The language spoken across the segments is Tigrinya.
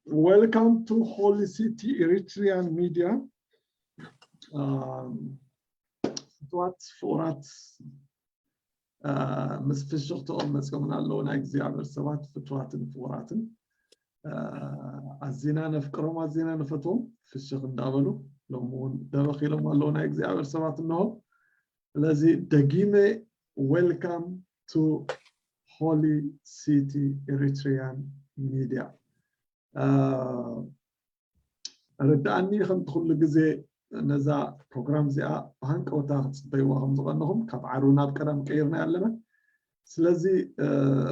Welcome to Holy City Eritrean Media. Um, ፍትዋት ፍቑራት፣ አ፣ ምስ ፍሽኽትኦም መፂኦምና ኣለዉ ናይ እግዚኣብሔር ሰባት ፍትዋትን ፍቑራትን። አ፣ ኣዚና ነፍቅሮም፣ ኣዚና ንፈትዎም። ፍሽኽ እንዳበሉ ሎሚ እውን ደበኽ ኢሎም ኣለዉ ናይ እግዚኣብሔር ሰባት። እንሆ ስለዚ ደጊመ welcome to Holy City Eritrean Media። አ፣ ርድኣኒ ከምቲ ኩሉ ግዜ ነዛ ፕሮግራም እዚኣ ብሃንቀውታ ክትፅበይዋ ከም ዝቐነኹም ካብ ዓርቢ ናብ ቀዳም ቀይርና ኣለና። ስለዚ አ፣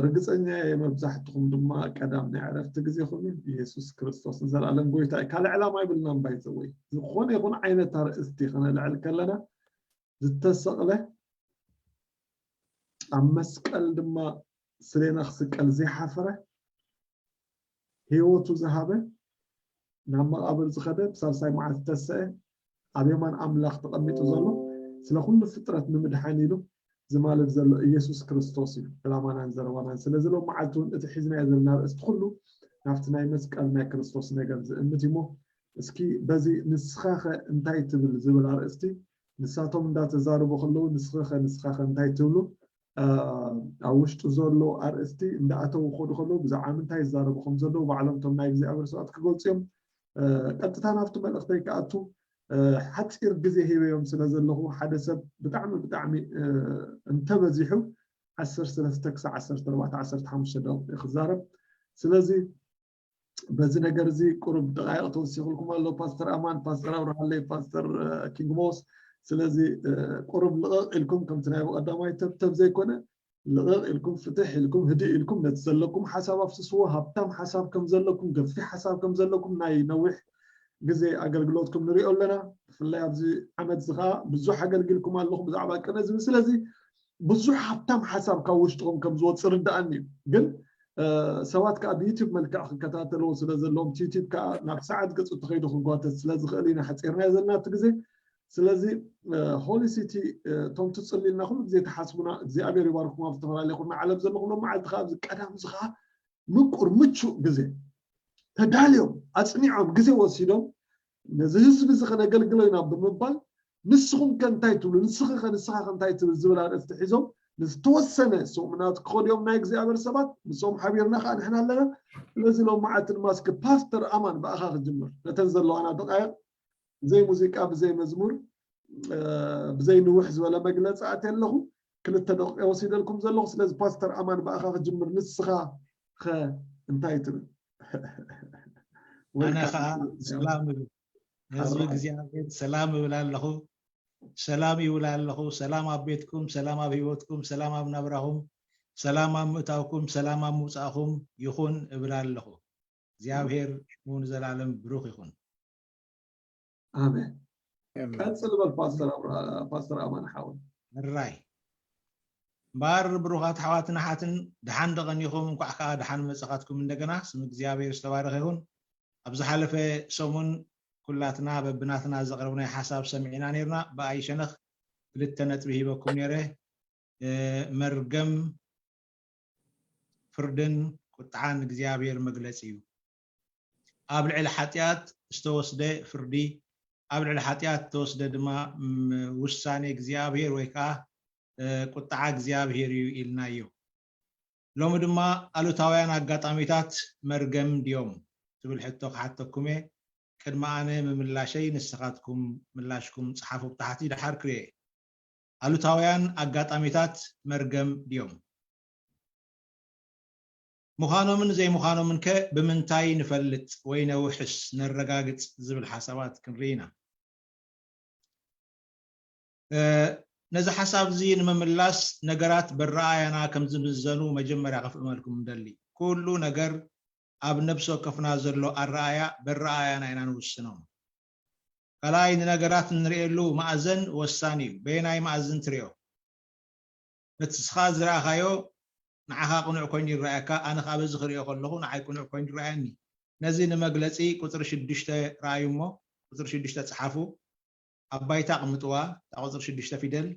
ርግፀኛ እየ መብዛሕትኹም ድማ ቀዳም ናይ ዕረፍቲ ግዜኹም እዩ። ኢየሱስ ክርስቶስ ንዘለኣለም ጎይታ እዩ። ካልእ ዕላማ ይብልናን ባይዘወይ ዝኾነ ይኹን ዓይነት ኣርእስቲ ከነልዕል ከለና ዝተሰቕለ ኣብ መስቀል ድማ ስሌና ክስቀል ዘይሓፈረ ህይወቱ ዝሃበ ናብ መቓብር ዝኸደ ብሳልሳይ መዓልቲ ተሰአ ኣብ የማን ኣምላኽ ተቐሚጡ ዘሎ ስለ ኩሉ ፍጥረት ንምድሓን ኢሉ ዝማልድ ዘሎ ኢየሱስ ክርስቶስ እዩ ዕላማናን ዘረባናን። ስለዚ ሎም መዓልቲ እውን እቲ ሒዝናዮ ዘለና ኣርእስቲ ኩሉ ናብቲ ናይ መስቀል ናይ ክርስቶስ ነገር ዝእምት እዩሞ እስኪ በዚ ንስኻኸ እንታይ ትብል ዝብል ኣርእስቲ ንሳቶም እንዳተዛረቡ ከለዉ ንስኻኸ ንስኻኸ እንታይ ትብሉ ኣብ ውሽጡ ዘሎ ኣርእስቲ እንዳኣተዉ ክኸዱ ከለዉ ብዛዕባ ምንታይ ይዛረቡ ከም ዘለዉ ባዕሎም እቶም ናይ እግዚኣብሔር ሰባት ክገልፁ እዮም። ቀጥታ ናብቲ መልእኽተይ ክኣቱ ሓፂር ግዜ ሂበዮም ስለ ዘለኹ ሓደ ሰብ ብጣዕሚ ብጣዕሚ እንተበዚሑ ዓሰርተ ሰለስተ ክሳብ ዓሰርተ ኣርባዕተ ዓሰርተ ሓሙሽተ ደቂቕ ክዛረብ። ስለዚ በዚ ነገር እዚ ቁሩብ ደቃይቕ ተወሲኹልኩም ኣሎ። ፓስተር ኣማን፣ ፓስተር ኣብርሃለይ፣ ፓስተር ኪንግ ሞስ። ስለዚ ቁሩብ ልቕቕ ኢልኩም ከምቲ ናይ ብቐዳማይ ተብተብ ዘይኮነ ልቕቕ ኢልኩም ፍትሕ ኢልኩም ህድእ ኢልኩም ነቲ ዘለኩም ሓሳብ ኣፍስስዎ። ሃብታም ሓሳብ ከም ዘለኩም ገፊሕ ሓሳብ ከም ዘለኩም ናይ ነዊሕ ግዜ ኣገልግሎትኩም ንሪኦ ኣለና። ብፍላይ ኣብዚ ዓመት እዚ ከዓ ብዙሕ ኣገልጊልኩም ኣለኹም ብዛዕባ ቅነ ዝብል። ስለዚ ብዙሕ ሃብታም ሓሳብ ካብ ውሽጥኹም ከም ዝወፅእ ርድኣኒ እዩ። ግን ሰባት ከዓ ብዩቲብ መልክዕ ክከታተልዎ ስለ ዘለዎም ዩቲብ ከዓ ናብ ሰዓት ገፁ ተኸይዱ ክጓተት ስለ ዝኽእል ኢና ሓፂርና ዘለና እቲ ግዜ። ስለዚ ሆሊ ሲቲ እቶም ትፅልልና ኩሉ ግዜ ተሓስቡና እግዚኣብሔር ይባርኩም ኣብ ዝተፈላለየ ኩርና ዓለም ዘለኹም ሎም መዓልቲ ከዓ ኣብዚ ቀዳም እዚ ከዓ ምቁር ምቹእ ግዜ ተዳልዮም ኣፅኒዖም ግዜ ወሲዶም ነዚ ህዝቢ እዚ ከነገልግሎ ኢና ብምባል ንስኹም ከ እንታይ ትብሉ ንስኺ ከ ንስኻ ከ እንታይ ትብል ዝብል ኣርእስቲ ሒዞም ንዝተወሰነ ስሙናት ክኸድዮም ናይ እግዚኣብሔር ሰባት ምስኦም ሓቢርና ከዓ ንሕና ኣለና። ስለዚ ሎም መዓልቲ ድማ እስኪ ፓስተር ኣማን ብኣኻ ክጅምር ነተን ዘለዋና ደቃይቕ ብዘይ ሙዚቃ ብዘይ መዝሙር ብዘይ ንውሕ ዝበለ መግለፂ ኣትየ ኣለኹ። ክልተ ደቂቀ ወሲደልኩም ዘለኹ ስለዚ ፓስተር ኣማን ብኣኻ ክጅምር ንስኻ ኸ እንታይ ትብል? ኣነ ከዓ ሰላም እብል ህዝቢ እግዚኣብሔር ሰላም እብል ኣለኹ። ሰላም ይብል ኣለኹ። ሰላም ኣብ ቤትኩም ሰላም ኣብ ህይወትኩም ሰላም ኣብ ናብራኹም ሰላም ኣብ ምእታውኩም ሰላም ኣብ ምውፃእኹም ይኹን እብል ኣለኹ። እግዚኣብሔር ሽሙ ንዘላለም ብሩኽ ይኹን። ኣሜን። ቀፅል በል ፓስተር ኣማን ሓወይ። ሕራይ እምበኣር ብሩኻት ኣሕዋትን ኣሓትን ደሓን ዶ ቀኒኹም? እንኳዕ ከዓ ደሓን መፃኻትኩም እንደገና። ስም እግዚኣብሔር ዝተባረኸ ይኹን። ኣብ ዝሓለፈ ሰሙን ኩላትና በብናትና ዘቕረብናዮ ሓሳብ ሰሚዕና ነይርና። ብኣይ ሸነኽ ክልተ ነጥቢ ሂበኩም ነይረ። መርገም ፍርድን ቁጥዓን እግዚኣብሔር መግለፂ እዩ። ኣብ ልዕሊ ሓጢኣት ዝተወስደ ፍርዲ፣ ኣብ ልዕሊ ሓጢኣት ዝተወስደ ድማ ውሳኔ እግዚኣብሔር ወይ ከዓ ቁጥዓ እግዚኣብሔር እዩ ኢልናዮ። ሎሚ ድማ ኣሉታውያን ኣጋጣሚታት መርገም ድዮም ትብል ሕቶ ክሓተኩም እየ። ቅድሚ ኣነ ምምላሸይ ንስኻትኩም ምላሽኩም ፀሓፉ ብታሕቲ ደሓር ክርኤ። ኣሉታውያን ኣጋጣሚታት መርገም ድዮም? ምዃኖምን ዘይምዃኖምን ከ ብምንታይ ንፈልጥ ወይ ነውሕስ ነረጋግጽ ዝብል ሓሳባት ክንርኢ ኢና። ነዚ ሓሳብ እዚ ንምምላስ ነገራት በረኣያና ከም ዝምዘኑ መጀመርያ ከፍእመልኩም እንደሊ። ኩሉ ነገር ኣብ ነብሲ ወከፍና ዘሎ ኣረኣያ በረኣያና ኢና ንውስኖም። ካልኣይ ንነገራት እንርእየሉ መኣዘን ወሳኒ እዩ። በየናይ መኣዝን ትርእዮ? ነቲ ንስኻ ዝረኣኻዮ ንዓኻ ቅኑዕ ኮይኑ ይረኣየካ፣ ኣነ ከዓ በዚ ክርእዮ ከለኹ ንዓይ ቅኑዕ ኮይኑ ይረኣየኒ። ነዚ ንመግለፂ ቁፅሪ ሽዱሽተ ረኣዩ እሞ ቁፅሪ ሽዱሽተ ፀሓፉ፣ ኣብ ባይታ ኣቕምጥዋ እታ ቁፅሪ ሽዱሽተ ፊደል።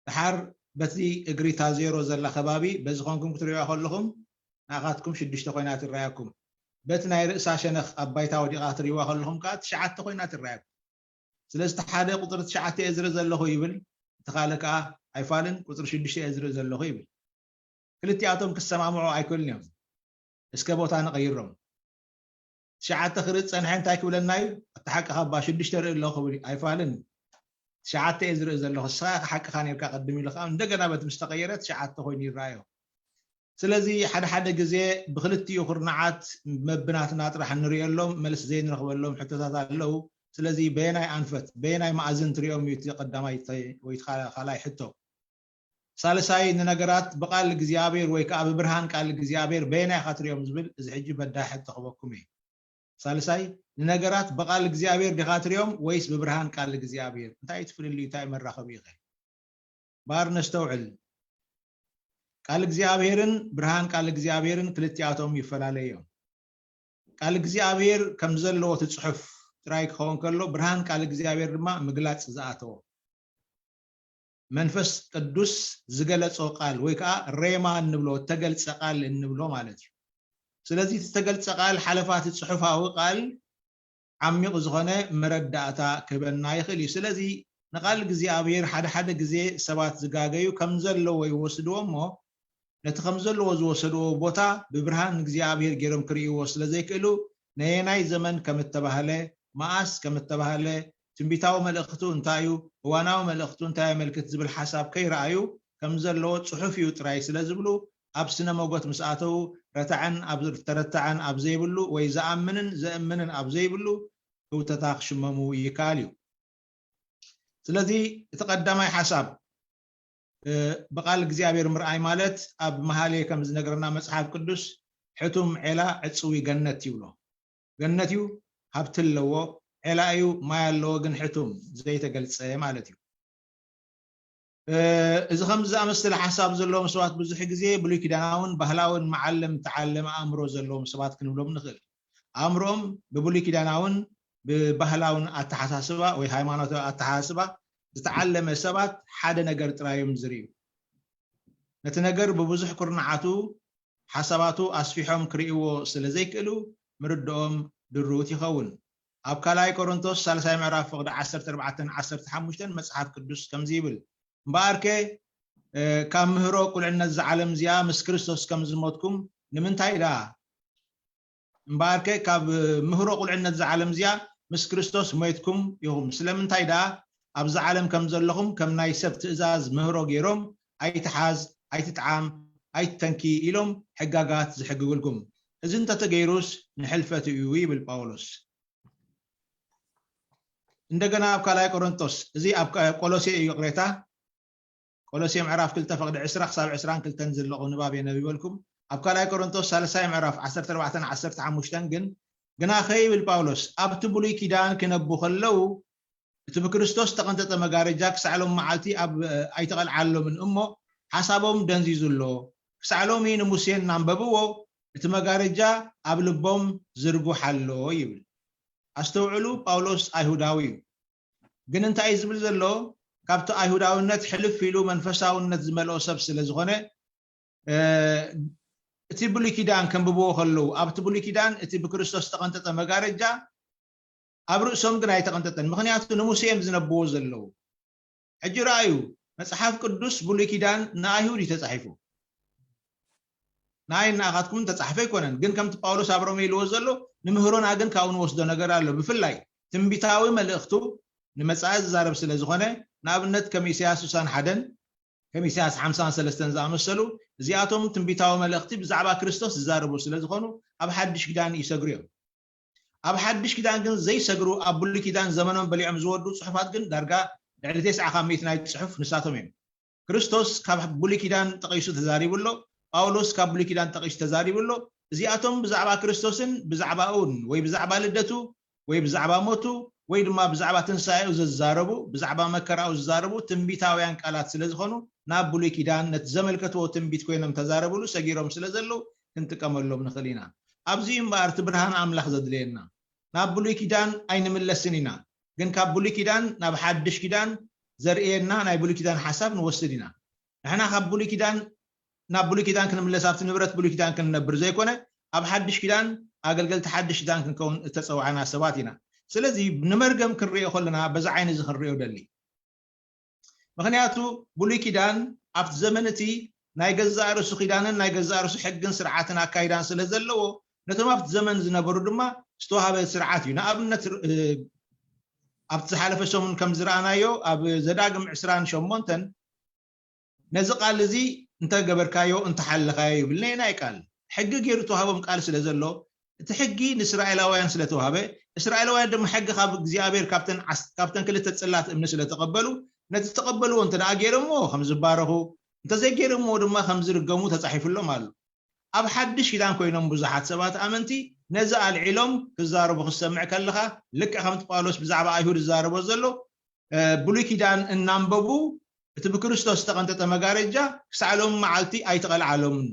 ደሓር በቲ እግሪ እታ ዜሮ ዘላ ከባቢ በዚ ኮንኩም ክትርእዩዋ ከለኹም ንኣኻትኩም ሽዱሽተ ኮይና ትረኣየኩም። በቲ ናይ ርእሳ ሸነኽ ኣብ ባይታ ወዲቓ ክትርእይዋ ከለኹም ከኣ ትሽዓተ ኮይና ትረኣየኩም። ስለዚ እቲ ሓደ ቁጽሪ ትሽዓተ እየ ዝርኢ ዘለኹ ይብል፣ እቲ ካልእ ከኣ ኣይፋልን ቁጽሪ ሽዱሽተ እየ ዝርኢ ዘለኹ ይብል። ክልቲኣቶም ክሰማምዑ ኣይክእሉን እዮም። እስከ ቦታ ንቐይሮም። ትሽዓተ ክርኢ ዝጸንሐ እንታይ ክብለና እዩ? ኣታ ሓቅኻ እባ ሽዱሽተ ርኢ ኣለኹ ክብል እዩ። ኣይፋልን ትሽዓተ እየ ዝርኢ ዘለኹ። ንስኻ ኢኻ ሓቅኻ ኔርካ ቅድም ኢሉ ከኣ እንደገና በቲ ምስ ተቐየረ ትሽዓተ ኮይኑ ይረኣዮ። ስለዚ ሓደ ሓደ ግዜ ብክልቲኡ ኩርናዓት መብናትና ጥራሕ እንርእየሎም መልሲ ዘይንረኽበሎም ሕቶታት ኣለዉ። ስለዚ በየናይ ኣንፈት በየናይ መኣዝን ትርእዮም እዩ እቲ ቀዳማይ ወይ ካልኣይ ሕቶ። ሳልሳይ ንነገራት ብቃል እግዚኣብሔር ወይ ከዓ ብብርሃን ቃል እግዚኣብሔር በየናይ ኢኻ ትርእዮም ዝብል እዚ ሕጂ በዳሒ ሕቶ ክበኩም እዩ። ሳልሳይ ንነገራት ብቃል እግዚኣብሔር ዲኻ ትርእዮም ወይስ ብብርሃን ቃል እግዚኣብሔር? እንታይ እዩ ትፍልልዩ? እንታይ መራኸቢ ኢኸ? ባር ነስተውዕል። ቃል እግዚኣብሔርን ብርሃን ቃል እግዚኣብሔርን ክልቲኣቶም ይፈላለዩ እዮም። ቃል እግዚኣብሔር ከም ዘለዎ እቲ ጽሑፍ ጥራይ ክኸውን ከሎ ብርሃን ቃል እግዚኣብሔር ድማ ምግላጽ ዝኣተዎ መንፈስ ቅዱስ ዝገለጾ ቃል ወይ ከዓ ሬማ እንብሎ እተገልጸ ቃል እንብሎ ማለት እዩ። ስለዚ እቲ ዝተገልጸ ቃል ሓለፋቲ ጽሑፋዊ ቃል ዓሚቕ ዝኾነ መረዳእታ ክህበና ይኽእል እዩ። ስለዚ ንቃል እግዚኣብሔር ሓደ ሓደ ግዜ ሰባት ዝጋገዩ ከም ዘለዎ ይወስድዎ እሞ ነቲ ከም ዘለዎ ዝወሰድዎ ቦታ ብብርሃን እግዚኣብሔር ገይሮም ክርእይዎ ስለ ዘይክእሉ ነየናይ ዘመን ከም እተባህለ፣ መኣስ ከም እተባህለ፣ ትንቢታዊ መልእኽቱ እንታይ እዩ፣ እዋናዊ መልእኽቱ እንታይ የመልክት ዝብል ሓሳብ ከይረኣዩ ከም ዘለዎ ጽሑፍ እዩ ጥራይ ስለ ዝብሉ ኣብ ስነ መጎት ምስ ኣተዉ ረታዕን ኣብ ተረታዕን ኣብ ዘይብሉ ወይ ዝኣምንን ዘእምንን ኣብ ዘይብሉ ህውተታ ክሽመሙ ይከኣል እዩ። ስለዚ እቲ ቀዳማይ ሓሳብ ብቃል እግዚኣብሔር ምርኣይ ማለት ኣብ መሃሌ ከም ዝነግረና መጽሓፍ ቅዱስ ሕቱም ዔላ ዕፅዊ ገነት ይብሎ። ገነት እዩ፣ ሃብቲ ኣለዎ፣ ዔላ እዩ፣ ማይ ኣለዎ፣ ግን ሕቱም ዘይተገልጸ ማለት እዩ። እዚ ከም ዝኣመሰለ ሓሳብ ዘለዎም ሰባት ብዙሕ ግዜ ብሉይ ኪዳናውን ባህላውን መዓለም ተዓለመ ኣእምሮ ዘለዎም ሰባት ክንብሎም ንኽእል። ኣእምሮኦም ብብሉይ ኪዳናውን ብባህላውን ኣተሓሳስባ ወይ ሃይማኖታዊ ኣተሓሳስባ ዝተዓለመ ሰባት ሓደ ነገር ጥራይ እዮም ዝርእዩ። ነቲ ነገር ብብዙሕ ኩርናዓቱ ሓሳባቱ ኣስፊሖም ክርእይዎ ስለ ዘይክእሉ ምርድኦም ድሩት ይኸውን። ኣብ ካልኣይ ቆሮንቶስ ሳልሳይ ምዕራፍ ፍቕዲ ዓሰርተ ኣርባዕተን ዓሰርተ ሓሙሽተን መጽሓፍ ቅዱስ ከምዚ ይብል፣ እምበኣርከ ካብ ምህሮ ቁልዕነት ዝዓለም እዚኣ ምስ ክርስቶስ ከም ዝሞትኩም ንምንታይ ደኣ እምበኣርከ ካብ ምህሮ ቁልዕነት እዛ ዓለም እዚኣ ምስ ክርስቶስ ሞይትኩም ኢኹም። ስለምንታይ ደኣ ኣብዛ ዓለም ከም ዘለኹም ከም ናይ ሰብ ትእዛዝ ምህሮ ገይሮም ኣይትሓዝ፣ ኣይትጥዓም፣ ኣይትተንኪ ኢሎም ሕጋጋት ዝሕግግልኩም? እዚ እንተተገይሩስ ንሕልፈት እዩ ይብል ጳውሎስ። እንደገና ኣብ ካልኣይ ቆሮንቶስ፣ እዚ ኣብ ቆሎሴ እዩ ይቕሬታ፣ ቆሎሴ ምዕራፍ ክልተ ፍቕዲ ዕስራ ክሳብ ዕስራን ክልተን ዘለቑ ንባብ የነቢበልኩም። ኣብ ካልኣይ ቆሮንቶስ ሳልሳይ ምዕራፍ ዓሰርተ ኣርባዕተን ዓሰርተ ሓሙሽተን ግን ግናኸ ይብል ጳውሎስ ኣብቲ ብሉይ ኪዳን ክነቡ ከለዉ እቲ ብክርስቶስ ዝተቐንጠጠ መጋረጃ ክሳዕ ሎም መዓልቲ ኣብ ኣይተቐልዓሎምን እሞ ሓሳቦም ደንዚዙ ኣሎ። ክሳዕ ሎሚ ንሙሴ እናንበብዎ እቲ መጋረጃ ኣብ ልቦም ዝርጉሕ ኣሎ ይብል። ኣስተውዕሉ፣ ጳውሎስ ኣይሁዳዊ እዩ። ግን እንታይ እዩ ዝብል ዘሎ? ካብቲ ኣይሁዳውነት ሕልፍ ኢሉ መንፈሳውነት ዝመልኦ ሰብ ስለ ዝኾነ እቲ ብሉይ ኪዳን ከንብብዎ ከለዉ ኣብቲ ብሉይ ኪዳን እቲ ብክርስቶስ ዝተቐንጠጠ መጋረጃ ኣብ ርእሶም ግን ኣይተቐንጠጠን። ምክንያቱ ንሙሴ እዮም ዝነብዎ ዘለዉ። ሕጂ ረኣዩ፣ መጽሓፍ ቅዱስ ብሉይ ኪዳን ንኣይሁድ እዩ ተጻሒፉ። ንኣይ ንኣኻትኩም ተጻሕፈ ኣይኮነን። ግን ከምቲ ጳውሎስ ኣብ ሮሜ ኢልዎ ዘሎ ንምህሮና ግን ካብኡ ንወስዶ ነገር ኣሎ። ብፍላይ ትንቢታዊ መልእኽቱ ንመጻኢ ዝዛረብ ስለ ዝኾነ ንኣብነት ከም ኢሳያስ ስሳን ሓደን ከም ኢሳያስ ሓምሳን ሰለስተን ዝኣመሰሉ እዚኣቶም ትንቢታዊ መልእኽቲ ብዛዕባ ክርስቶስ ዝዛረቡ ስለ ዝኾኑ ኣብ ሓድሽ ኪዳን ይሰግሩ እዮም። ኣብ ሓድሽ ኪዳን ግን ዘይሰግሩ ኣብ ብሉይ ኪዳን ዘመኖም በሊዖም ዝወዱ ጽሑፋት ግን ዳርጋ ልዕሊ ተስዓ ካብ ሚእቲ ናይ ጽሑፍ ንሳቶም እዮም። ክርስቶስ ካብ ብሉይ ኪዳን ጠቒሱ ተዛሪቡ ኣሎ። ጳውሎስ ካብ ብሉይ ኪዳን ጠቒሱ ተዛሪቡ ኣሎ። እዚኣቶም ብዛዕባ ክርስቶስን ብዛዕባኡን ወይ ብዛዕባ ልደቱ ወይ ብዛዕባ ሞቱ ወይ ድማ ብዛዕባ ትንሳኤኡ ዝዛረቡ ብዛዕባ መከራኡ ዝዛረቡ ትንቢታውያን ቃላት ስለ ዝኾኑ ናብ ብሉይ ኪዳን ነቲ ዘመልከትዎ ትንቢት ኮይኖም ተዛረብሉ ሰጊሮም ስለ ዘለዉ ክንጥቀመሎም ንኽእል ኢና። ኣብዚ እምበኣር እቲ ብርሃን ኣምላኽ ዘድልየና። ናብ ብሉይ ኪዳን ኣይንምለስን ኢና፣ ግን ካብ ብሉይ ኪዳን ናብ ሓድሽ ኪዳን ዘርእየና ናይ ብሉይ ኪዳን ሓሳብ ንወስድ ኢና። ንሕና ካብ ብሉይ ኪዳን ናብ ብሉይ ኪዳን ክንምለስ ኣብቲ ንብረት ብሉይ ኪዳን ክንነብር ዘይኮነ ኣብ ሓድሽ ኪዳን ኣገልገልቲ ሓድሽ ኪዳን ክንከውን እተጸዋዕና ሰባት ኢና። ስለዚ ንመርገም ክንሪኦ ከለና በዛ ዓይኒ እዚ ክንሪኦ ደሊ። ምክንያቱ ብሉይ ኪዳን ኣብቲ ዘመን እቲ ናይ ገዛእ ርእሱ ኪዳንን ናይ ገዛእ ርእሱ ሕግን ስርዓትን ኣካይዳን ስለ ዘለዎ ነቶም ኣብቲ ዘመን ዝነበሩ ድማ ዝተዋህበ ስርዓት እዩ። ንኣብነት ኣብቲ ዝሓለፈ ሰሙን ከም ዝረኣናዮ ኣብ ዘዳግም ዕስራን ሸሞንተን ነዚ ቃል እዚ እንተገበርካዮ እንተሓለኻዮ ይብል ነየናይ ቃል ሕጊ ገይሩ ተዋህቦም ቃል ስለ ዘሎ እቲ ሕጊ ንእስራኤላውያን ስለተዋህበ እስራኤላውያን ድማ ሕጊ ካብ እግዚኣብሔር ካብተን ዓስ- ካብተን ክልተ ጽላት እምኒ ስለተቐበሉ ነቲ ዝተቐበልዎ እንተ ደኣ ገይሮምዎ ከም ዝባረኹ እንተዘይገይሮምዎ ድማ ከም ዝርገሙ ተጻሒፉሎም ኣሎ። ኣብ ሓድሽ ኪዳን ኮይኖም ብዙሓት ሰባት ኣመንቲ ነዚ ኣልዒሎም ክዛረቡ ክትሰምዕ ከለኻ ልክዕ ከምቲ ጳውሎስ ብዛዕባ ኣይሁድ ዝዛረቦ ዘሎ ብሉይ ኪዳን እናንበቡ እቲ ብክርስቶስ ዝተቐንጠጠ መጋረጃ ክሳዕ ሎም መዓልቲ ኣይተቐልዓሎምን።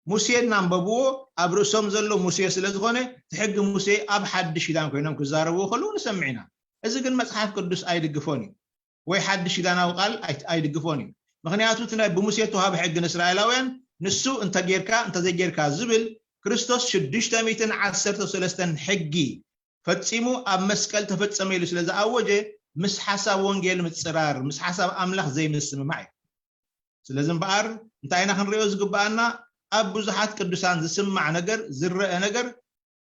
ሙሴ እናንበብዎ ኣብ ርእሶም ዘሎ ሙሴ ስለ ዝኾነ እቲ ሕጊ ሙሴ ኣብ ሓድሽ ኪዳን ኮይኖም ክዛረብዎ ከለዉ ንሰምዕ ኢና። እዚ ግን መጽሓፍ ቅዱስ ኣይድግፎን እዩ ወይ ሓድሽ ኪዳናዊ ቃል ኣይድግፎን እዩ። ምክንያቱ እቲ ናይ ብሙሴ ተዋህበ ሕጊ ንእስራኤላውያን ንሱ እንተጌርካ እንተዘይጌርካ ዝብል ክርስቶስ ሽዱሽተ ሚእትን ዓሰርተ ሰለስተን ሕጊ ፈጺሙ ኣብ መስቀል ተፈጸመ ኢሉ ስለ ዝኣወጀ ምስ ሓሳብ ወንጌል ምጽራር ምስ ሓሳብ ኣምላኽ ዘይምስምማዕ እዩ። ስለዚ እምበኣር እንታይ ኢና ክንሪኦ ዝግብኣና? ኣብ ብዙሓት ቅዱሳን ዝስማዕ ነገር ዝረአ ነገር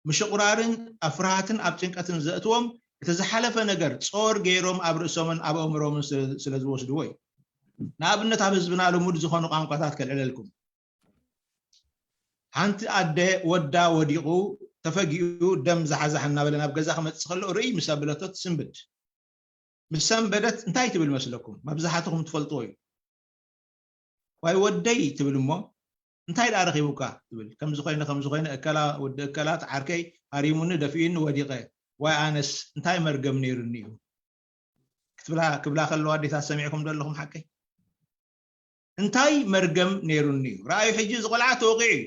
ምሽቑራርን ኣብ ፍርሃትን ኣብ ጭንቀትን ዘእትዎም እቲ ዝሓለፈ ነገር ጾር ገይሮም ኣብ ርእሶምን ኣብ ኣእምሮምን ስለ ዝወስድዎ እዩ። ንኣብነት ኣብ ህዝብና ልሙድ ዝኾኑ ቋንቋታት ከልዕለልኩም። ሓንቲ ኣደ ወዳ ወዲቑ ተፈጊኡ ደም ዛሕዛሕ እናበለ ናብ ገዛ ክመጽእ ከሎ ርእይ ምስ ኣበለቶ ትስንብድ። ምስ ሰንበደት እንታይ ትብል መስለኩም? መብዛሕትኹም ትፈልጥዎ እዩ። ዋይ ወደይ ትብል እሞ እንታይ ደኣ ረኺቡካ ትብል። ከምዚ ኮይነ ከምዚ ኮይነ እከላ ወዲ እከላ ዓርከይ ሃሪሙኒ ደፊኡኒ ወዲቐ። ዋይ ኣነስ እንታይ መርገም ነይሩኒ እዩ ክትብላ ክብላ ከለዋ ኣዴታት ሰሚዕኩም ዶ ኣለኹም ሓቀይ? እንታይ መርገም ነይሩኒ እዩ። ረኣዩ ሕጂ እዚ ቆልዓ ተወቒዑ እዩ።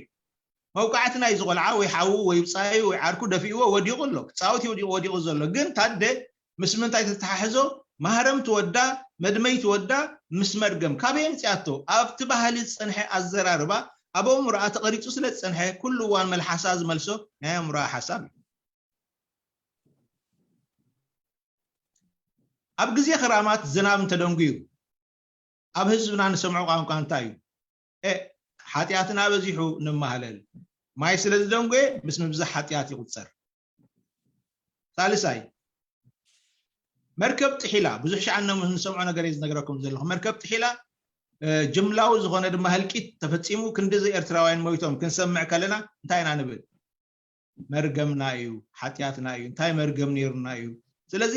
መውቃዕቲ ናይዚ ቆልዓ ወይ ሓዉ ወይ ብጻዩ ወይ ዓርኩ ደፊእዎ ወዲቑ ኣሎ። ክጻወት እዩ ወዲቑ ዘሎ። ግን ታደ ምስ ምንታይ ተተሓሕዞ? ማህረም ትወዳ መድመይ ትወዳ ምስ መርገም ካበይ ኣምጺኣቶ? ኣብቲ ባህሊ ዝጸንሐ ኣዘራርባ ኣብ ኣእምሮኣ ተቐሪጹ ስለ ዝጸንሐ ኩሉ እዋን መልሓሳ ዝመልሶ ናይ ኣእምሮኣ ሓሳብ እዩ። ኣብ ግዜ ክራማት ዝናብ እንተደንጉዩ ኣብ ህዝብና ንሰምዖ ቋንቋ እንታይ እዩ? ኤ ሓጢኣትና በዚሑ ንመሃለል። ማይ ስለ ዝደንጎየ ምስ ምብዛሕ ሓጢኣት ይቑጸር። ሳልሳይ መርከብ ጥሒላ ብዙሕ ሸዓነ ንሰምዖ ነገር እየ ዝነግረኩም ዘለኹ። መርከብ ጥሒላ ጅምላዊ ዝኾነ ድማ ህልቂት ተፈጺሙ ክንድዚ ኤርትራውያን ሞይቶም ክንሰምዕ ከለና እንታይ ኢና ንብል? መርገምና እዩ፣ ሓጢኣትና እዩ፣ እንታይ መርገም ነይሩና እዩ። ስለዚ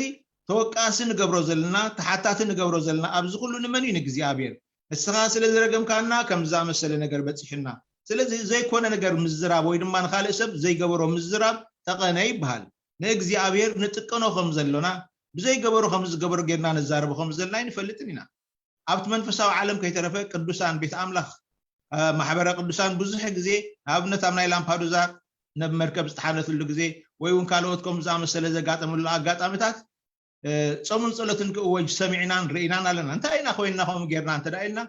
ተወቃሲ ንገብሮ ዘለና፣ ተሓታቲ ንገብሮ ዘለና ኣብዚ ኩሉ ንመን እዩ? ንእግዚኣብሔር። ንስኻ ስለ ዝረገምካና ከም ዝኣመሰለ ነገር በጺሑና። ስለዚ ዘይኮነ ነገር ምዝራብ ወይ ድማ ንኻልእ ሰብ ዘይገበሮ ምዝራብ ጠቐነ ይበሃል። ንእግዚኣብሔር ንጥቀኖ ከም ዘሎና፣ ብዘይገበሮ ከም ዝገበሮ ጌርና ነዛርቦ ከም ዘለና ኣይንፈልጥን ኢና። ኣብቲ መንፈሳዊ ዓለም ከይተረፈ ቅዱሳን ቤት ኣምላኽ ማሕበረ ቅዱሳን ብዙሕ ግዜ ንኣብነት ኣብ ናይ ላምፓዱዛ ነብ መርከብ ዝተሓለፍሉ ግዜ ወይ እውን ካልኦት ከም ዝኣመሰለ ዘጋጠምሉ ኣጋጣሚታት ጾምን ጸሎትን ክእወጅ ሰሚዕናን ርኢናን ኣለና። እንታይ ኢና ኮይንና ከምኡ ጌርና እንተ ኢልና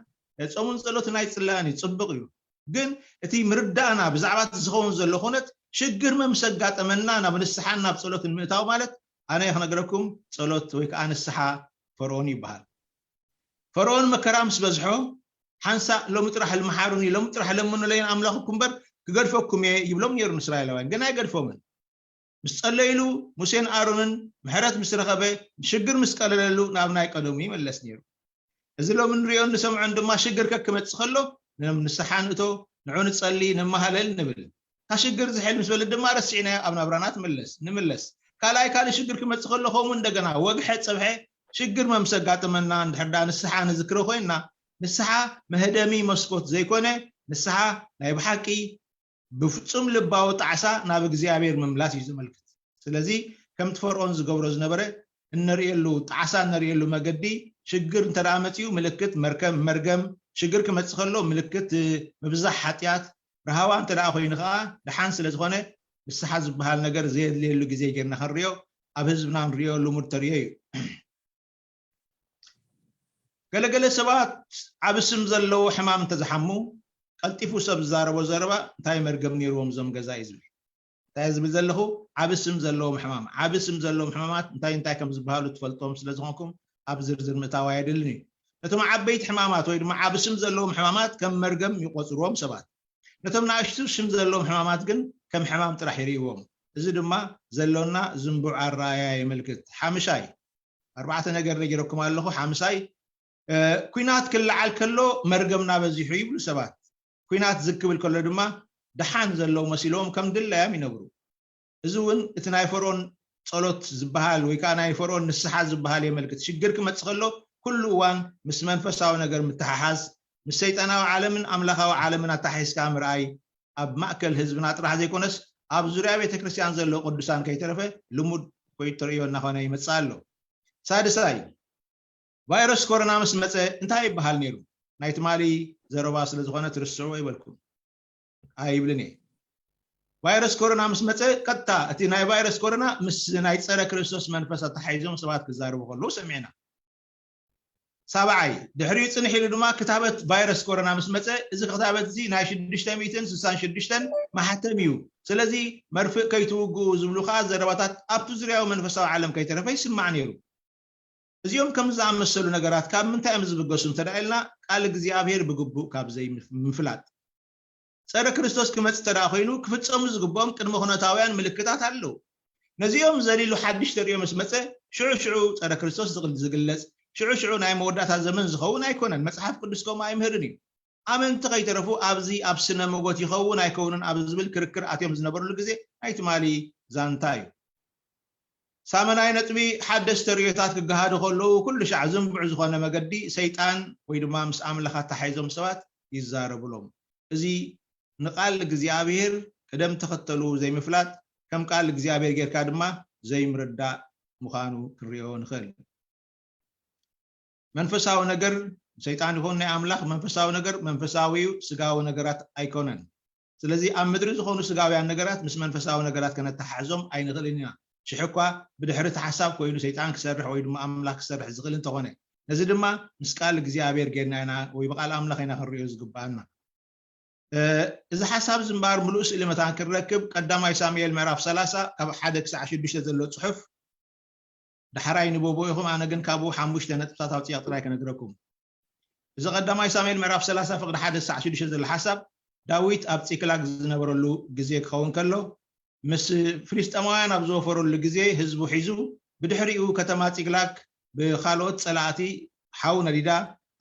ጾምን ጸሎትን ኣይጽላእን እዩ፣ ጽቡቕ እዩ። ግን እቲ ምርዳእና ብዛዕባ እቲ ዝኸውን ዘሎ ኩነት ሽግር መምስ ኣጋጠመና ናብ ንስሓን ናብ ጸሎትን ምእታው ማለት ኣነ ክነግረኩም ጸሎት ወይ ከዓ ንስሓ ፈርኦን ይበሃል። ፈርኦን መከራ ምስ በዝሖ ሓንሳእ ሎሚ ጥራሕ ልምሓሩኒ ሎሚ ጥራሕ ለምኑለይን ኣምላኽኩም እምበር ክገድፈኩም እየ ይብሎም ነይሩ ንእስራኤላውያን፣ ግን ኣይገድፎምን። ምስ ጸለይሉ ሙሴን ኣሮንን ምሕረት ምስ ረኸበ ሽግር ምስ ቀለለሉ ናብ ናይ ቀደሙ ይመለስ ነይሩ። እዚ ሎሚ ንሪኦን ንሰምዖን ድማ ሽግር ከክመጽእ ከሎ ንስሓ ንእቶ፣ ንዑ ንጸሊ፣ ንመሃለል ንብል። እታ ሽግር ዝሕል ምስ በለት ድማ ረሲዕናዮ ኣብ ናብራና ትምለስ ንምለስ። ካልኣይ ካልእ ሽግር ክመጽእ ከሎ ከምኡ እንደገና ወግሐ ጸብሐ ሽግር መምስ ኣጋጠመና እንድሕር ደኣ ንስሓ ንዝክሮ ኮይንና ንስሓ መህደሚ መስኮት ዘይኮነ ንስሓ ናይ ብሓቂ ብፍጹም ልባዊ ጣዕሳ ናብ እግዚኣብሔር ምምላስ እዩ ዘመልክት። ስለዚ ከምቲ ፈርኦን ዝገብሮ ዝነበረ እነርእየሉ ጣዕሳ እነርእየሉ መገዲ ሽግር እንተ ደኣ መጺኡ ምልክት መርከም መርገም ሽግር ክመጽእ ከሎ ምልክት ምብዛሕ ሓጢኣት ረሃዋ እንተ ደኣ ኮይኑ ከኣ ደሓን ስለ ዝኾነ ንስሓ ዝበሃል ነገር ዘየድልየሉ ግዜ ጌርና ክንርእዮ ኣብ ህዝብና ንርእዮ ልሙድ ተርእዮ እዩ። ገለገለ ሰባት ዓቢ ስም ዘለዎ ሕማም እንተዝሓሙ ቀልጢፉ ሰብ ዝዛረቦ ዘረባ እንታይ መርገም ነይርዎም እዞም ገዛ እዩ ዝብል። እንታይ ዝብል ዘለኹ? ዓቢ ስም ዘለዎም ሕማም። ዓቢ ስም ዘለዎም ሕማማት እንታይ እንታይ ከም ዝበሃሉ ትፈልጦም ስለ ዝኾንኩም ኣብ ዝርዝር ምእታው ኣየድልን እዩ። ነቶም ዓበይቲ ሕማማት ወይ ድማ ዓቢ ስም ዘለዎም ሕማማት ከም መርገም ይቆጽርዎም ሰባት። ነቶም ንኣሽቱ ስም ዘለዎም ሕማማት ግን ከም ሕማም ጥራሕ ይርእይዎም። እዚ ድማ ዘሎና ዝንቡዕ ኣረኣእያ የመልክት። ሓምሻይ፣ ኣርባዕተ ነገር ነጊረኩም ኣለኹ። ሓምሳይ፣ እ፣ ኲናት ክለዓል ከሎ መርገምና በዚሑ ይብሉ ሰባት። ኲናት ዝግ ክብል ከሎ ድማ ደሓን ዘለዉ መሲልዎም ከም ድላዮም ይነብሩ። እዚ እውን እቲ ናይ ፈርኦን ጸሎት ዝበሃል ወይ ከዓ ናይ ፈርኦን ንስሓ ዝበሃል የመልክት። ሽግር ክመጽእ ከሎ ኩሉ እዋን ምስ መንፈሳዊ ነገር ምትሓሓዝ፣ ምስ ሰይጣናዊ ዓለምን ኣምላኻዊ ዓለምን ኣተሓሒዝካ ምርኣይ ኣብ ማእከል ህዝብና ጥራሕ ዘይኮነስ ኣብ ዙርያ ቤተ ክርስቲያን ዘለዉ ቅዱሳን ከይተረፈ ልሙድ ኮይኑ ተርእዮ እናኾነ ይመጽእ ኣሎ። ሳድሳይ፣ ቫይረስ ኮሮና ምስ መጸ እንታይ ይበሃል ነይሩ? ናይ ትማሊ ዘረባ ስለ ዝኾነ ትርስዕዎ ይበልኩም ኣይብልን እየ። ቫይረስ ኮሮና ምስ መጸ ቀጥታ እቲ ናይ ቫይረስ ኮሮና ምስ ናይ ጸረ ክርስቶስ መንፈስ ኣተሓሒዞም ሰባት ክዛረቡ ከለዉ ሰሚዕና። ሳብዓይ፣ ድሕሪኡ ጽንሕ ኢሉ ድማ ክታበት ቫይረስ ኮሮና ምስ መጸ፣ እዚ ክታበት እዚ ናይ ሽዱሽተ ሚእትን ስሳን ሽዱሽተን ማሕተም እዩ፣ ስለዚ መርፍእ ከይትውግኡ ዝብሉ ከኣ ዘረባታት ኣብቲ ዙርያዊ መንፈሳዊ ዓለም ከይተረፈ ይስማዕ ነይሩ። እዚኦም ከም ዝኣመሰሉ ነገራት ካብ ምንታይ እዮም ዝብገሱ እንተ ደኣ ኢልና፣ ቃል እግዚኣብሔር ብግቡእ ካብ ዘይምፍላጥ። ጸረ ክርስቶስ ክመጽእ እንተ ደኣ ኮይኑ፣ ክፍጸሙ ዝግብኦም ቅድመ ኩነታውያን ምልክታት ኣለዉ። ነዚኦም ዘሊሉ ሓድሽ ተርእዮ ምስ መጸ፣ ሽዑ ሽዑ ጸረ ክርስቶስ ዝግል-፣ ዝግለጽ፣ ሽዑ ሽዑ ናይ መወዳእታ ዘመን ዝኸውን ኣይኮነን። መጽሓፍ ቅዱስ ከምኡ ኣይምህርን እዩ። ኣመንቲ ከይተረፉ ኣብዚ ኣብ ስነ መጎት ይኸውን ኣይከውንን ኣብ ዝብል ክርክር ኣትዮም ዝነበርሉ ግዜ ናይ ትማሊ ዛንታ እዩ። ሳመናይ ነጥቢ፣ ሓደስቲ ተርእዮታት ክገሃዱ ከለዉ ኩሉ ሻዕ ዝንቡዕ ዝኾነ መገዲ ሰይጣን ወይ ድማ ምስ ኣምላኽ ኣተሓሒዞም ሰባት ይዛረቡሎም። እዚ ንቃል እግዚኣብሔር ቅደም ተኸተሉ ዘይምፍላጥ ከም ቃል እግዚኣብሔር ጌርካ ድማ ዘይምርዳእ ምዃኑ ክንሪኦ ንኽእል። መንፈሳዊ ነገር ሰይጣን ይኹን ናይ ኣምላኽ መንፈሳዊ ነገር መንፈሳዊ እዩ፣ ስጋዊ ነገራት ኣይኮነን። ስለዚ ኣብ ምድሪ ዝኾኑ ስጋውያን ነገራት ምስ መንፈሳዊ ነገራት ከነተሓሕዞም ኣይንኽእልን ኢና። ሽሕ እኳ ብድሕሪ እቲ ሓሳብ ኮይኑ ሰይጣን ክሰርሕ ወይ ድማ ኣምላኽ ክሰርሕ ዝኽእል እንተኾነ፣ ነዚ ድማ ምስ ቃል እግዚኣብሔር ጌርና ኢና ወይ ብቃል ኣምላኽ ኢና ክንሪኦ ዝግባኣና። እ፣ እዚ ሓሳብ እዚ እምበኣር ምሉእ ስእሊ መታን ክንረክብ ቀዳማይ ሳሙኤል ምዕራፍ ሰላሳ ካብ ሓደ ክሳዕ ሽዱሽተ ዘሎ ጽሑፍ ዳሕራይ ንበቦ ኢኹም፣ ኣነ ግን ካብኡ ሓሙሽተ ነጥብታት ኣውፂኣ ጥራይ ክነግረኩም። እዚ ቀዳማይ ሳሙኤል ምዕራፍ ሰላሳ ፍቕዲ ሓደ ክሳዕ ሽዱሽተ ዘሎ ሓሳብ ዳዊት ኣብ ፂክላግ ዝነበረሉ ግዜ ክኸውን ከሎ ምስ ፍልስጤማውያን ኣብ ዝወፈረሉ ግዜ ህዝቡ ሒዙ ብድሕሪኡ ከተማ ፂክላግ ብካልኦት ፀላእቲ ሓው ነዲዳ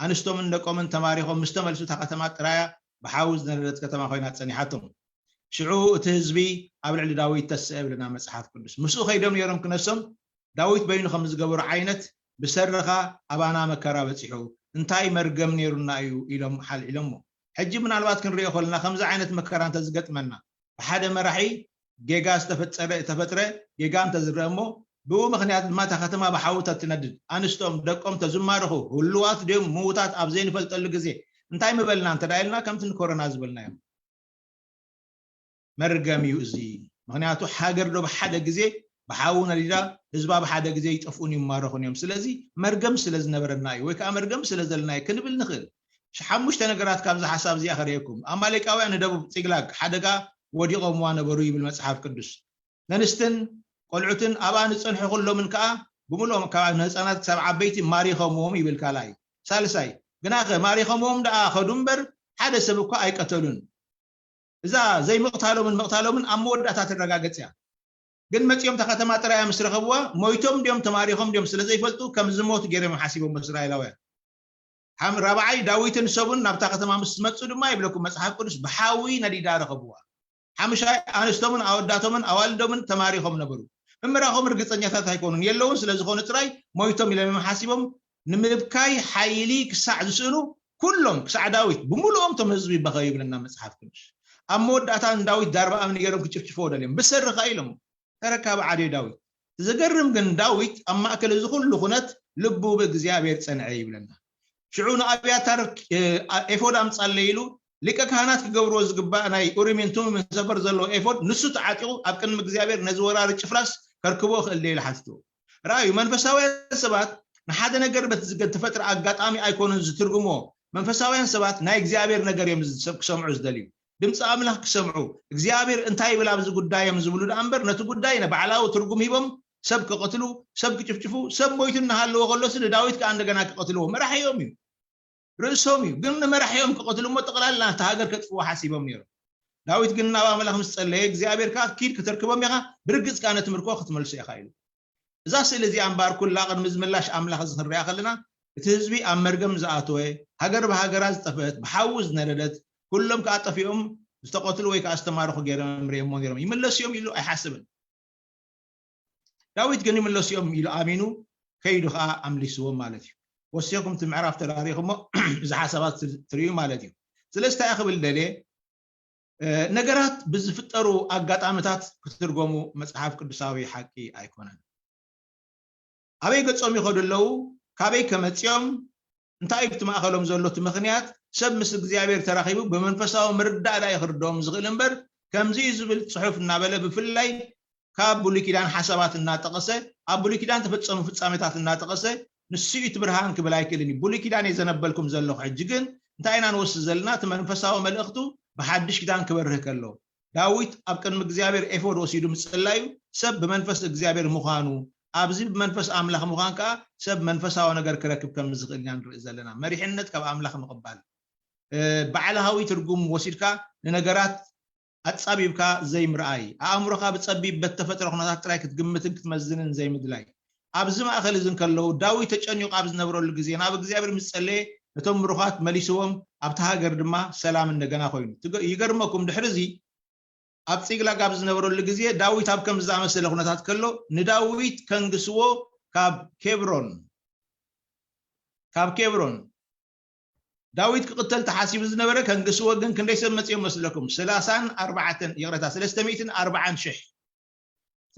ኣንስቶምን ደቆምን ተማሪኾም ምስ ተመልሱ እታ ከተማ ጥራያ ብሓዊ ዝነደደት ከተማ ኮይና ፀኒሓቶም። ሽዑ እቲ ህዝቢ ኣብ ልዕሊ ዳዊት ተስአ ብለና መጽሓፍ ቅዱስ። ምስኡ ከይዶም ነይሮም ክነሶም ዳዊት በይኑ ከም ዝገበሩ ዓይነት ብሰርኻ ኣባና መከራ በጺሑ እንታይ መርገም ነይሩና እዩ ኢሎም ሓልዒሎሞ። ሕጂ ምናልባት ክንሪኦ ከለና ከምዚ ዓይነት መከራ እንተዝገጥመና ብሓደ መራሒ ጌጋ ዝተፈጸረ ተፈጥረ ጌጋ እንተዝረአ እሞ ብኡ ምክንያት ድማ እታ ከተማ ብሓዊ ተትነድድ ኣንስቶም ደቆም ተዝማረኹ ህልዋት ድዮም ምውታት ኣብ ዘይንፈልጠሉ ግዜ እንታይ ምበልና እንተ ኢልና ከምቲ ንኮሮና ዝበልናዮም መርገም እዩ እዚ። ምክንያቱ ሃገር ዶ ብሓደ ግዜ ብሓዊ ነዲዳ ህዝባ ብሓደ ግዜ ይጠፍኡን ይማረኹን እዮም። ስለዚ መርገም ስለ ዝነበረና እዩ ወይ ከዓ መርገም ስለ ዘለና እዩ ክንብል ንኽእል። ሽ-፣ ሓሙሽተ ነገራት ካብዚ ሓሳብ እዚኣ ከርእየኩም። ኣማሌቃውያን ንደቡብ ፂግላግ ሓደጋ ወዲቖምዋ ነበሩ ይብል መፅሓፍ ቅዱስ። ነንስትን ቆልዑትን ኣብኣ ንፀንሑ ኩሎምን ከዓ ብምልኦም ካብ ህፃናት ክሳብ ዓበይቲ ማሪኾምዎም ይብል ካልኣይ። ሳልሳይ ግናኸ ማሪኾምዎም ደኣ ኸዱ እምበር ሓደ ሰብ እኳ ኣይቀተሉን። እዛ ዘይምቕታሎምን ምቕታሎምን ኣብ መወዳእታ ትረጋገጽ እያ። ግን መጺኦም እታ ከተማ ጥራያ ምስ ረኸብዋ ሞይቶም ድዮም ተማሪኾም ድዮም ስለ ዘይፈልጡ ከም ዝሞቱ ገይሮም እዮም ሓሲቦም እስራኤላውያን። ሓም-፣ ራብዓይ ዳዊትን ሰቡን ናብታ ከተማ ምስ መጹ ድማ ይብለኩም መጽሓፍ ቅዱስ ብሓዊ ነዲዳ ረኸብዋ። ሓምሻይ ኣንስቶምን ኣወዳቶምን ኣዋልዶምን ተማሪኾም ነበሩ። ምምራኾም ርግጸኛታት ኣይኮኑን የለውን ስለ ዝኾኑ ጥራይ ሞይቶም ኢሎም እዮም ሓሲቦም ንምብካይ ሓይሊ ክሳዕ ዝስእኑ ኩሎም ክሳዕ ዳዊት ብምሉኦም እቶም ህዝቢ በኸዩ ይብለና መጽሓፍ ቅዱስ። ኣብ መወዳእታ ንዳዊት ዳርባ እምኒ ገይሮም ክጭፍጭፍዎ ደልዮም ብሰሪ ኸኣ ኢሎም ተረካቢ ዓድዮ ዳዊት። ዘገርም ግን ዳዊት ኣብ ማእከል እዚ ኩሉ ኩነት ልቡ ብእግዚኣብሔር ጸንዐ ይብለና። ሽዑ ንኣብያታር ኤፎድ ኣምጻለይ ኢሉ ሊቀ ካህናት ክገብርዎ ዝግባእ ናይ ኡሪምን ቱሚምን ሰፈር ዘለዎ ኤፎድ ንሱ ተዓጢቑ ኣብ ቅድሚ እግዚኣብሔር ነዚ ወራሪ ጭፍራስ ከርክቦ እኽእል ድየ ኢሉ ሓቲትዎ። ረኣዩ መንፈሳውያን ሰባት ንሓደ ነገር በቲ ዝገ-፣ ተፈጥረ ኣጋጣሚ ኣይኮኑን ዝትርጉምዎ። መንፈሳውያን ሰባት ናይ እግዚኣብሔር ነገር እዮም ዝሰ-፣ ክሰምዑ ዝደልዩ። ድምፂ ኣምላኽ ክሰምዑ፣ እግዚኣብሔር እንታይ ይብል ኣብዚ ጉዳዮም ዝብሉ ደኣ እምበር፣ ነቲ ጉዳይ ንባዕላዊ ትርጉም ሂቦም ሰብ ክቐትሉ፣ ሰብ ክጭፍጭፉ፣ ሰብ ሞይቱ እናሃለወ ከሎስ ንዳዊት ከዓ እንደገና ክቐትልዎ መራሒኦም እዩ፣ ርእሶም እዩ። ግን ንመራሒኦም ክቐትሉ እሞ ጠቕላላ እታ ሃገር ከጥፍዎ ሓሲቦም ነይሮም። ዳዊት ግን ናብ ኣምላኽ ምስ ጸለየ እግዚኣብሔር ከዓ ኪድ ክተርክቦም ኢኻ፣ ብርግጽ ከዓ ነቲ ምርኮ ክትመልሶ ኢኻ ኢሉ። እዛ ስእሊ እዚኣ እምበኣር ኩላ ቅድሚ ዝምላሽ ኣምላኽ እዚ ክንሪኣ ከለና፣ እቲ ህዝቢ ኣብ መርገም ዝኣተወ፣ ሃገር ብሃገራ ዝጠፍአት፣ ብሓዊ ዝነደደት፣ ኩሎም ከዓ ጠፊኦም ዝተቐትሉ ወይ ከዓ ዝተማረኹ ገይሮም ርእየሞ ነይሮም። ይምለሱ እዮም ኢሉ ኣይሓስብን። ዳዊት ግን ይምለሱ እዮም ኢሉ ኣሚኑ ከይዱ ከዓ ኣምሊስዎም ማለት እዩ። ወሲኹም እቲ ምዕራፍ ተራሪኹሞ እዚ ሓሳባት ትርእዩ ማለት እዩ። ስለዚ እንታይ ክብል ደልየ፣ ነገራት ብዝፍጠሩ ኣጋጣምታት ክትርጎሙ መፅሓፍ ቅዱሳዊ ሓቂ ኣይኮነን። ኣበይ ገጾም ይኸዱ ኣለዉ፣ ካበይ ከመፅኦም፣ እንታይ እዩ እቲ ማእኸሎም ዘሎ እቲ ምኽንያት ሰብ ምስ እግዚኣብሔር ተራኺቡ ብመንፈሳዊ ምርዳእ ዳኣ ክርድኦም ዝኽእል እምበር ከምዚ እዩ ዝብል ፅሑፍ እናበለ ብፍላይ ካብ ብሉይ ኪዳን ሓሳባት እናጠቐሰ ኣብ ብሉይ ኪዳን ተፈፀሙ ፍፃሜታት እናጠቐሰ ንሱ እዩ እቲ ብርሃን ክብል ኣይክእልን እዩ። ብሉይ ኪዳን እየ ዘነበልኩም ዘለኹ። ሕጂ ግን እንታይ ኢና ንወስድ ዘለና? እቲ መንፈሳዊ መልእኽቱ ብሓድሽ ኪዳን ክበርህ ከሎ ዳዊት ኣብ ቅድሚ እግዚኣብሔር ኤፎድ ወሲዱ ምጽላዩ ሰብ ብመንፈስ እግዚኣብሔር ምዃኑ ኣብዚ ብመንፈስ ኣምላኽ ምዃን ከዓ ሰብ መንፈሳዊ ነገር ክረክብ ከም ዝኽእል ኢና ንርኢ ዘለና። መሪሕነት ካብ ኣምላኽ ምቕባል ባዕላዊ ትርጉም ወሲድካ ንነገራት ኣጻቢብካ ዘይምርኣይ፣ ኣእምሮኻ ብጸቢብ በቲ ተፈጥሮ ኩነታት ጥራይ ክትግምትን ክትመዝንን ዘይምድላይ። ኣብዚ ማእከል እዚ እንከለዉ፣ ዳዊት ተጨኒቑ ኣብ ዝነብረሉ ግዜ፣ ናብ እግዚኣብሔር ምስ ጸለየ፣ ነቶም ምሩኻት መሊስዎም፣ ኣብታ ሃገር ድማ ሰላም እንደገና ኮይኑ። ትገ-፣ ይገርመኩም፣ ድሕሪ እዚ ኣብ ጺቅላግ ኣብ ዝነበረሉ ግዜ፣ ዳዊት ኣብ ከምዚ ዝኣመሰለ ኩነታት ከሎ፣ ንዳዊት ከንግስዎ ካብ ኬብሮን፣ ካብ ኬብሮን ዳዊት ክቕተል ተሓሲቡ ዝነበረ ከንግስዎ ግን ክንደይ ሰብ መጺኦም መስለኩም? ሰላሳን ኣርባዕተን፣ ይቕረታ፣ ሰለስተ ሚእትን ኣርባዓን ሽሕ፣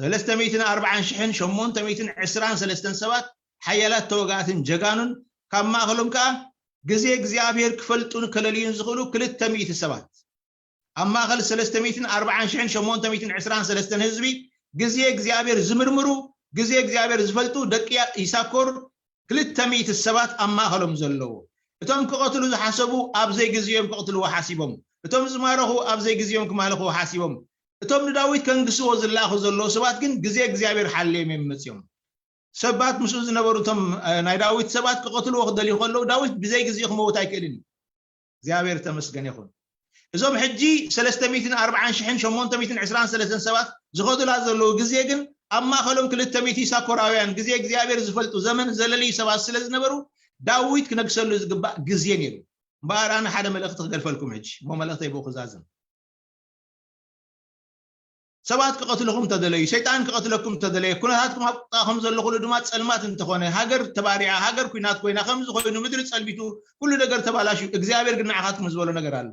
ሰለስተ ሚእትን ኣርባዓን ሽሕን ሸሞንተ ሚእትን ዕስራን ሰለስተን ሰባት ሓያላት ተወጋእትን ጀጋኑን ካብ ማእኸሎም ከኣ ግዜ እግዚኣብሔር ክፈልጡን ከለልዩን ዝኽእሉ ክልተ ሚእቲ ሰባት ኣብ ማእኸል ሰለስተ ሚእትን ኣርባዓን ሽሕን ሸሞንተ ሚእትን ዕስራን ሰለስተን ህዝቢ ግዜ እግዚኣብሔር ዝምርምሩ ግዜ እግዚኣብሔር ዝፈልጡ ደቂ ይሳኮር ክልተ ሚእቲ ሰባት ኣብ ማእኸሎም ዘለዎ እቶም ክቐትሉ ዝሓሰቡ ኣብ ዘይግዜኦም ክቕትልዎ ሓሲቦም እቶም ዝማረኹ ኣብ ዘይግዜኦም ክማልኽዎ ሓሲቦም እቶም ንዳዊት ከንግስዎ ዝለኣኹ ዘለዉ ሰባት ግን ግዜ እግዚኣብሔር ሓልዮም እዮም መፅዮም ሰባት ምስኡ ዝነበሩ እቶም ናይ ዳዊት ሰባት ክቐትልዎ ክደልዩ ከለዉ ዳዊት ብዘይ ግዜ ክመውት ኣይክእልን እዩ እግዚኣብሔር ተመስገን ይኹን እዞም ሕጂ ሰለስተ ሚእትን ኣርባዓን ሽሕን ሸሞንተ ሚእትን ዕስራን ሰለስተን ሰባት ዝኸዱላ ዘለዉ ግዜ ግን ኣብ ማእኸሎም ክልተ ሚእቲ ሳኮራውያን ግዜ እግዚኣብሔር ዝፈልጡ ዘመን ዘለልዩ ሰባት ስለ ዝነበሩ ዳዊት ክነግሰሉ ዝግባእ ግዜ ነይሩ እምበኣር ኣነ ሓደ መልእኽቲ ክገድፈልኩም ሕጂ እሞ መልእኽተይ ብኡ ክዛዝም ሰባት ክቐትልኹም ተደለዩ ሰይጣን ክቐትለኩም ተደለየ ኩነታትኩም ኣብ ቁጣ ከም ዘሎ ኩሉ ድማ ፀልማት እንተኾነ ሃገር ተባሪዓ ሃገር ኩናት ኮይና ከምዚ ኮይኑ ምድሪ ፀልሚቱ ኩሉ ነገር ተባላሽዩ እግዚኣብሔር ግን ንዓኻትኩም ዝበሎ ነገር ኣሎ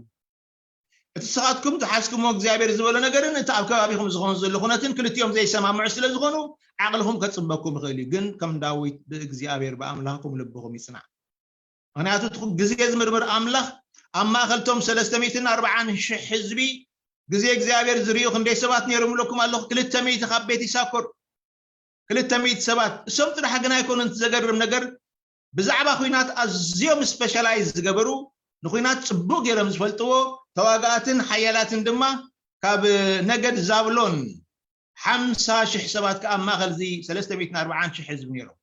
እቲ ስኻትኩም ዝሓዝኩሞ እግዚኣብሔር ዝበሎ ነገርን እቲ ኣብ ከባቢኹም ዝኾኑ ዘሎ ኩነትን ክልቲኦም ዘይሰማምዑ ስለ ዝኾኑ ዓቕልኹም ከፅበኩም ይኽእል እዩ ግን ከም ዳዊት ብእግዚኣብሔር ብኣምላኽኩም ልብኹም ይፅናዕ ምኽንያቱ እቲ ግዜ ዝምርምር ኣምላኽ ኣብ ማእኸልቶም ሰለስተ ሚእትን ኣርባዓን ሽሕ ህዝቢ ግዜ እግዚኣብሔር ዝርእዩ ክንደይ ሰባት ነይሮም እብለኩም ኣለኹ ክልተ ሚእቲ ካብ ቤት ይሳኮር ክልተ ሚእቲ ሰባት እሶም ጥራሕ ግን ኣይኮኑን እቲ ዘገርም ነገር ብዛዕባ ኹናት ኣዝዮም ስፔሻላይዝ ዝገበሩ ንኹናት ፅቡቕ ገይሮም ዝፈልጥዎ ተዋጋእትን ሓያላትን ድማ ካብ ነገድ ዛብሎን ሓምሳ ሽሕ ሰባት ከኣ ኣብ ማእኸል እዚ ሰለስተ ሚእትን ኣርባዓን ሽሕ ህዝቢ ነይሮም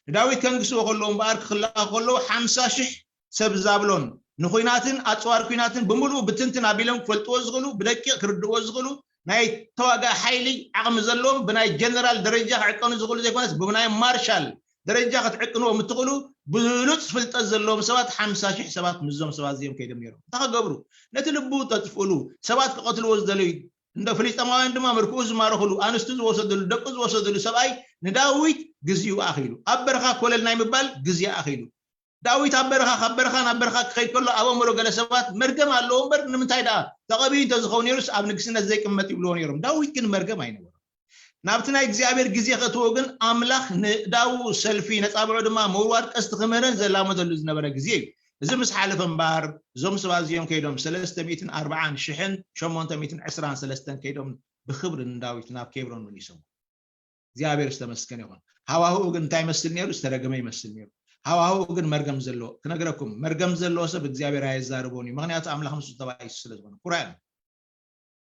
ንዳዊት ከንግስዎ ከለዉ እምበኣር ክኽላኹ ከለዉ ሓምሳ ሽሕ ሰብ ዛብሎን ንኹናትን ኣፅዋር ኲናትን ብምሉኡ ብትንትን ኣቢሎም ክፈልጥዎ ዝኽእሉ ብደቂቕ ክርድእዎ ዝኽእሉ ናይ ተዋጋኢ ሓይሊ ዓቕሚ ዘለዎም ብናይ ጀነራል ደረጃ ክዕቀኑ ዝኽእሉ ዘይኮነስ ብናይ ማርሻል ደረጃ ክትዕቅንዎም እትኽእሉ ብሉፅ ፍልጠት ዘለዎም ሰባት ሓምሳ ሽሕ ሰባት ምስዞም ሰባት እዚኦም ከይዶም ነይሮም እንታይ ክገብሩ ነቲ ልቡ ተጥፍእሉ ሰባት ክቐትልዎ ዝደለዩ እንደ ፍልስጤማውያን ድማ ምርኮኡ ዝማረኽሉ ኣንስቱ ዝወሰድሉ ደቁ ዝወሰድሉ ሰብኣይ ንዳዊት ግዜኡ ኣኺሉ ኣብ በረኻ ኮለል ናይ ምባል ግዜ ኣኺሉ ዳዊት ኣብ በረኻ ካብ በረኻ ናብ በረኻ ክኸይድ ከሎ ኣብ ኣእምሮ ገለ ሰባት መርገም ኣለዎ እምበር ንምንታይ ደኣ ተቐቢኡ እንተዝኸውን ነይሩስ ኣብ ንግስነት ዘይቅመጥ ይብልዎ ነይሮም ዳዊት ግን መርገም ኣይነበሮን ናብቲ ናይ እግዚኣብሔር ግዜ ከእትዎ ግን ኣምላኽ ንዳዉ ሰልፊ ነፃብዑ ድማ ምውርዋር ቀስቲ ክምህረን ዘላመደሉ ዝነበረ ግዜ እዩ እዚ ምስ ሓለፈ እምበኣር እዞም ሰባት እዚኦም ከይዶም ሰለስተ ሚእትን ኣርባዓን ሽሕን ሸሞንተ ሚእትን ዕስራን ሰለስተን ከይዶም ብኽብሪ ንዳዊት ናብ ኬብሮን መሊሶም እግዚኣብሔር ዝተመስገነ ይኹን ሃዋህኡ ግን እንታይ ይመስል ነይሩ ዝተረገመ ይመስል ነይሩ ሃዋህኡ ግን መርገም ዘለዎ ክነግረኩም መርገም ዘለዎ ሰብ እግዚኣብሔር ኣየዛርቦን እዩ ምክንያቱ ኣምላኽ ምስ ተባይሱ ስለ ዝኾነ ኩራን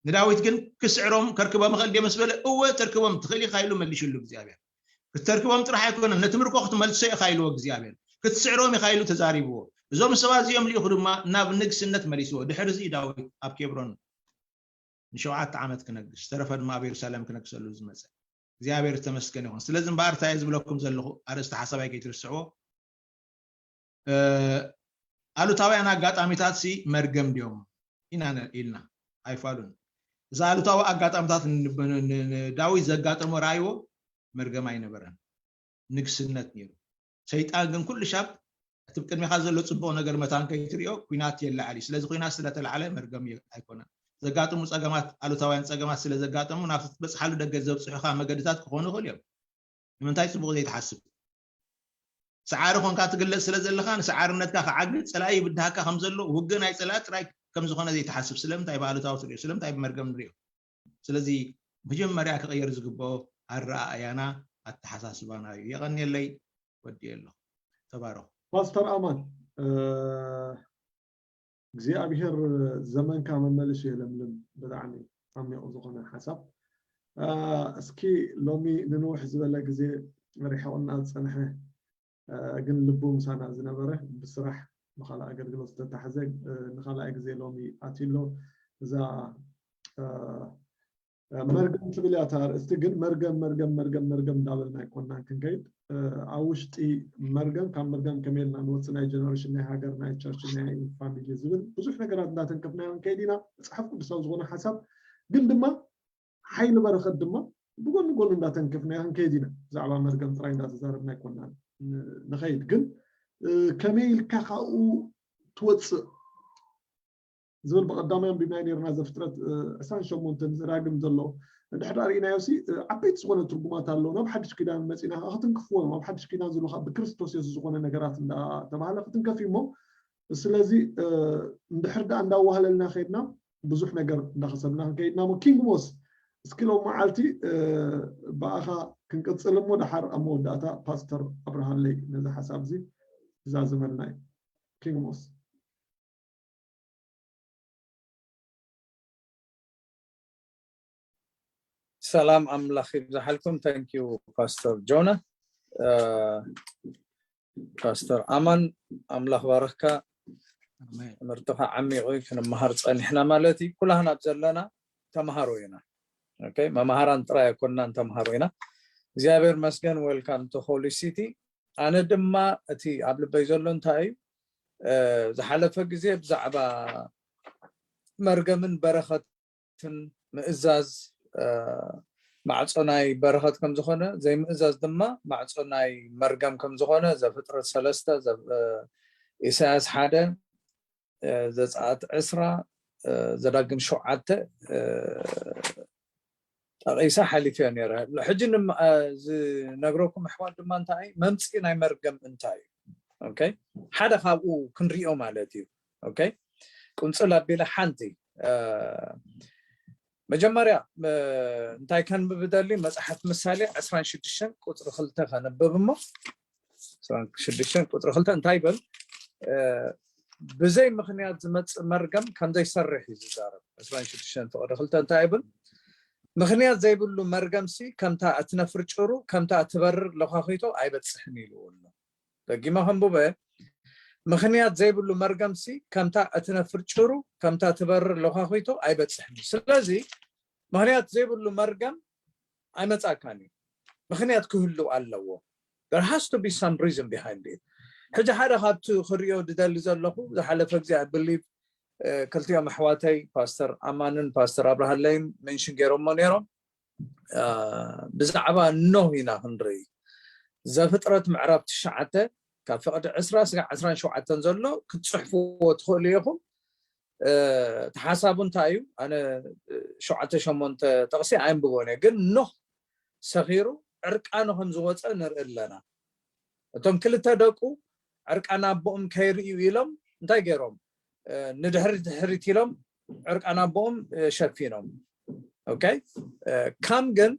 ንዳዊት ግን ክስዕሮም ከርክቦም ይኽእል ድየ ምስ በለ፣ እወ ተርክቦም ትኽእል ኢኻ ኢሉ መሊሽሉ እግዚኣብሔር። ክተርክቦም ጥራሕ ኣይኮነን፣ ነቲ ምርኮ ክትመልሶ ኢኻ ኢልዎ እግዚኣብሔር። ክትስዕሮም ኢኻ ኢሉ ተዛሪብዎ። እዞም ሰባት እዚኦም ልኢኹ ድማ ናብ ንግስነት መሊስዎ። ድሕሪ እዚ ዳዊት ኣብ ኬብሮን ንሸውዓተ ዓመት ክነግስ፣ ዝተረፈ ድማ ኣብ የሩሳሌም ክነግሰሉ ዝመፀ እግዚኣብሔር ዝተመስገነ ይኹን። ስለዚ እምበኣር እንታይ እየ ዝብለኩም ዘለኹ፣ ኣርእስቲ ሓሳባይ ከይትርስዕዎ። ኣሉታውያን ኣጋጣሚታት ሲ መርገም ድዮም ኢና ኢልና ኣይፋሉን። እዚ ኣሉታዊ ኣጋጣሚታት ንዳዊት ዘጋጠሞ ረኣይዎ መርገም ኣይነበረን፣ ንግስነት ነይሩ። ሰይጣን ግን ኩሉ ሻብ እቲ ቅድሚኻ ዘሎ ፅቡቕ ነገር መታን ከይትሪኦ ኩናት የለዓል እዩ። ስለዚ ኩናት ስለተለዓለ መርገም ኣይኮነን። ዘጋጥሙ ፀገማት፣ ኣሉታውያን ፀገማት ስለ ዘጋጠሙ ናብቲ ትበፅሓሉ ደገ ዘብፅሑኻ መገድታት ክኾኑ ይኽእሉ እዮም። ንምንታይ ፅቡቕ ዘይትሓስብ? ሰዓሪ ኮንካ ትግለፅ ስለ ዘለኻ ንሰዓርነትካ ክዓግድ ፀላኢ ይብድሃካ ከም ዘሎ ውግእ ናይ ፀላኢ ጥራይ ከም ዝኾነ ዘይትሓስብ ስለምንታይ ብኣሉታዊ ትሪኦ? ስለምንታይ ብመርገም ንሪኦ? ስለዚ መጀመርያ ክቕየር ዝግብኦ ኣረኣእያና ኣተሓሳስባና እዩ። የቐንየለይ፣ ወዲኤ ኣለኹ። ተባረኹ። ፓስተር ኣማን እግዚኣብሔር ዘመንካ መመልሽ የለምልም። ብጣዕሚ ዓሚቕ ዝኾነ ሓሳብ። እስኪ ሎሚ ንንውሕ ዝበለ ግዜ ርሒቑና ዝፀንሐ ግን ልቡ ምሳና ዝነበረ ብስራሕ ብካልእ ኣገልግሎት ዝተታሕዘ ንካልኣይ ግዜ ሎሚ ኣትዩ ኣሎ። እዛ መርገም ትብል እያ እታ ኣርእስቲ። ግን መርገም መርገም መርገም መርገም እንዳበልና ኣይኮናን ክንከይድ። ኣብ ውሽጢ መርገም ካብ መርገም ከመይ ኢልና ንወፅእ ናይ ጀነሬሽን ናይ ሃገር ናይ ቸርች ናይ ፋሚሊ ዝብል ብዙሕ ነገራት እንዳተንከፍናዮ ክንከይድ ኢና። መፅሓፍ ቅዱሳዊ ዝኾነ ሓሳብ ግን ድማ ሓይሊ በረኸት ድማ ብጎኒ ጎኒ እንዳተንከፍናዮ ክንከይድ ኢና። ብዛዕባ መርገም ጥራይ እንዳተዛረብና ኣይኮናን ንኸይድ። ግን ከመይ ኢልካ ካብኡ ትወፅእ ዝብል ብቐዳማይ ኣንቢብናዮ ነይርና። ዘፍጥረት ዕስራን ሸሞንተን ዘዳግም ዘሎ እንድሕር ርኢናዮ ሲ ዓበይቲ ዝኾነ ትርጉማት ኣለዎ። ናብ ሓድሽ ኪዳን መፂና ከዓ ክትንክፍዎ እዮም። ኣብ ሓድሽ ኪዳን ዝሉ ከዓ ብክርስቶስ የሱስ ዝኾነ ነገራት እንዳተባሃለ ክትንከፍ እዩ እሞ ስለዚ እንድሕር ደኣ እንዳዋህለልና ከይድና ብዙሕ ነገር እንዳኸሰብና ክንከይድና ሞ ኪንግ ሞስ እስኪ ሎም መዓልቲ ብኣኻ ክንቅፅል እሞ ደሓር ኣብ መወዳእታ ፓስተር ኣብርሃለይ ነዚ ሓሳብ እዚ ዝዛዝመልና እዩ። ኪንግ ሞስ ሰላም ኣምላኽ ይብዛሓልኩም። Thank you ፓስተር ጆና። ፓስተር ኣማን ኣምላኽ ባረኽካ። ትምህርትኻ ዓሚቑ እዩ፣ ክንመሃር ፀኒሕና ማለት እዩ። ኩላህና ኣብ ዘለና ተምሃሮ ኢና። ኦኬ፣ መምሃራን ጥራይ ኣይኮንናን፣ ተምሃሮ ኢና። እግዚኣብሔር መስገን። Welcome to Holy City። ኣነ ድማ እቲ ኣብ ልበይ ዘሎ እንታይ እዩ፣ ዝሓለፈ ግዜ ብዛዕባ መርገምን በረኸትን ምእዛዝ ማዕፆ ናይ በረኸት ከም ዝኾነ፣ ዘይምእዛዝ ድማ ማዕፆ ናይ መርገም ከም ዝኾነ ዘፍጥረት ሰለስተ፣ ኢሳያስ ሓደ፣ ዘፀኣት ዕስራ፣ ዘዳግም ሸውዓተ ጠቒሰ ሓሊፈዮ ነይረ። ሕጂ ዝነግረኩም ኣሕዋት ድማ እንታይ መምፅኢ ናይ መርገም እንታይ እዩ? ኦኬ፣ ሓደ ካብኡ ክንሪኦ ማለት እዩ። ኦኬ፣ ቁንፅል ኣቢለ ሓንቲ መጀመርያ እንታይ ከንብብ ደሊ? መፅሓፍ ምሳሌ ዕስራን ሽዱሽተን ቁፅሪ ክልተ ከንብብ እሞ ዕስራን ሽዱሽተን ቁፅሪ ክልተ እንታይ ይብል? ብዘይ ምኽንያት ዝመፅእ መርገም ከም ዘይሰርሕ እዩ ዝዛረብ። ዕስራን ሽዱሽተን ፍቕዲ ክልተ እንታይ ይብል? ምኽንያት ዘይብሉ መርገምሲ ከምታ እትነፍር ጭሩ፣ ከምታ እትበርር ለዃኺቶ ኣይበፅሕን ኢልዎ ኣሎ። ደጊመ ከንብበ፣ ምኽንያት ዘይብሉ መርገምሲ ከምታ እትነፍር ጭሩ፣ ከምታ እትበርር ለዃኺቶ ኣይበፅሕን እዩ። ስለዚ ምኽንያት ዘይብሉ መርገም ኣይመፃካን እዩ። ምኽንያት ክህሉ ኣለዎ። There has to be some reason behind it። ሕጂ ሓደ ካብቲ ክሪኦ ዝደሊ ዘለኹ ዝሓለፈ ግዜ I believe ክልቲኦም ኣሕዋተይ ፓስተር ኣማንን ፓስተር ኣብርሃለይን ሜንሽን ገይሮሞ ነይሮም። ብዛዕባ ኖህ ኢና ክንርኢ። ዘፍጥረት ምዕራፍ ትሽዓተ ካብ ፍቕዲ ዕስራ ስጋዕ ዕስራን ሸውዓተን ዘሎ ክትፅሕፍዎ ትኽእሉ ኢኹም። እቲ ሓሳቡ እንታይ እዩ? ኣነ ሸውዓተ ሸሞንተ ጥቕሲ ኣየንብቦን እየ፣ ግን ኖህ ሰኺሩ ዕርቃኑ ከም ዝወፀ ንርኢ ኣለና። እቶም ክልተ ደቁ ዕርቃን ኣቦኦም ከይርእዩ ኢሎም እንታይ ገይሮም? ንድሕሪት ድሕሪት ኢሎም ዕርቃን ኣቦኦም ሸፊኖም። ኦኬ፣ ካም ግን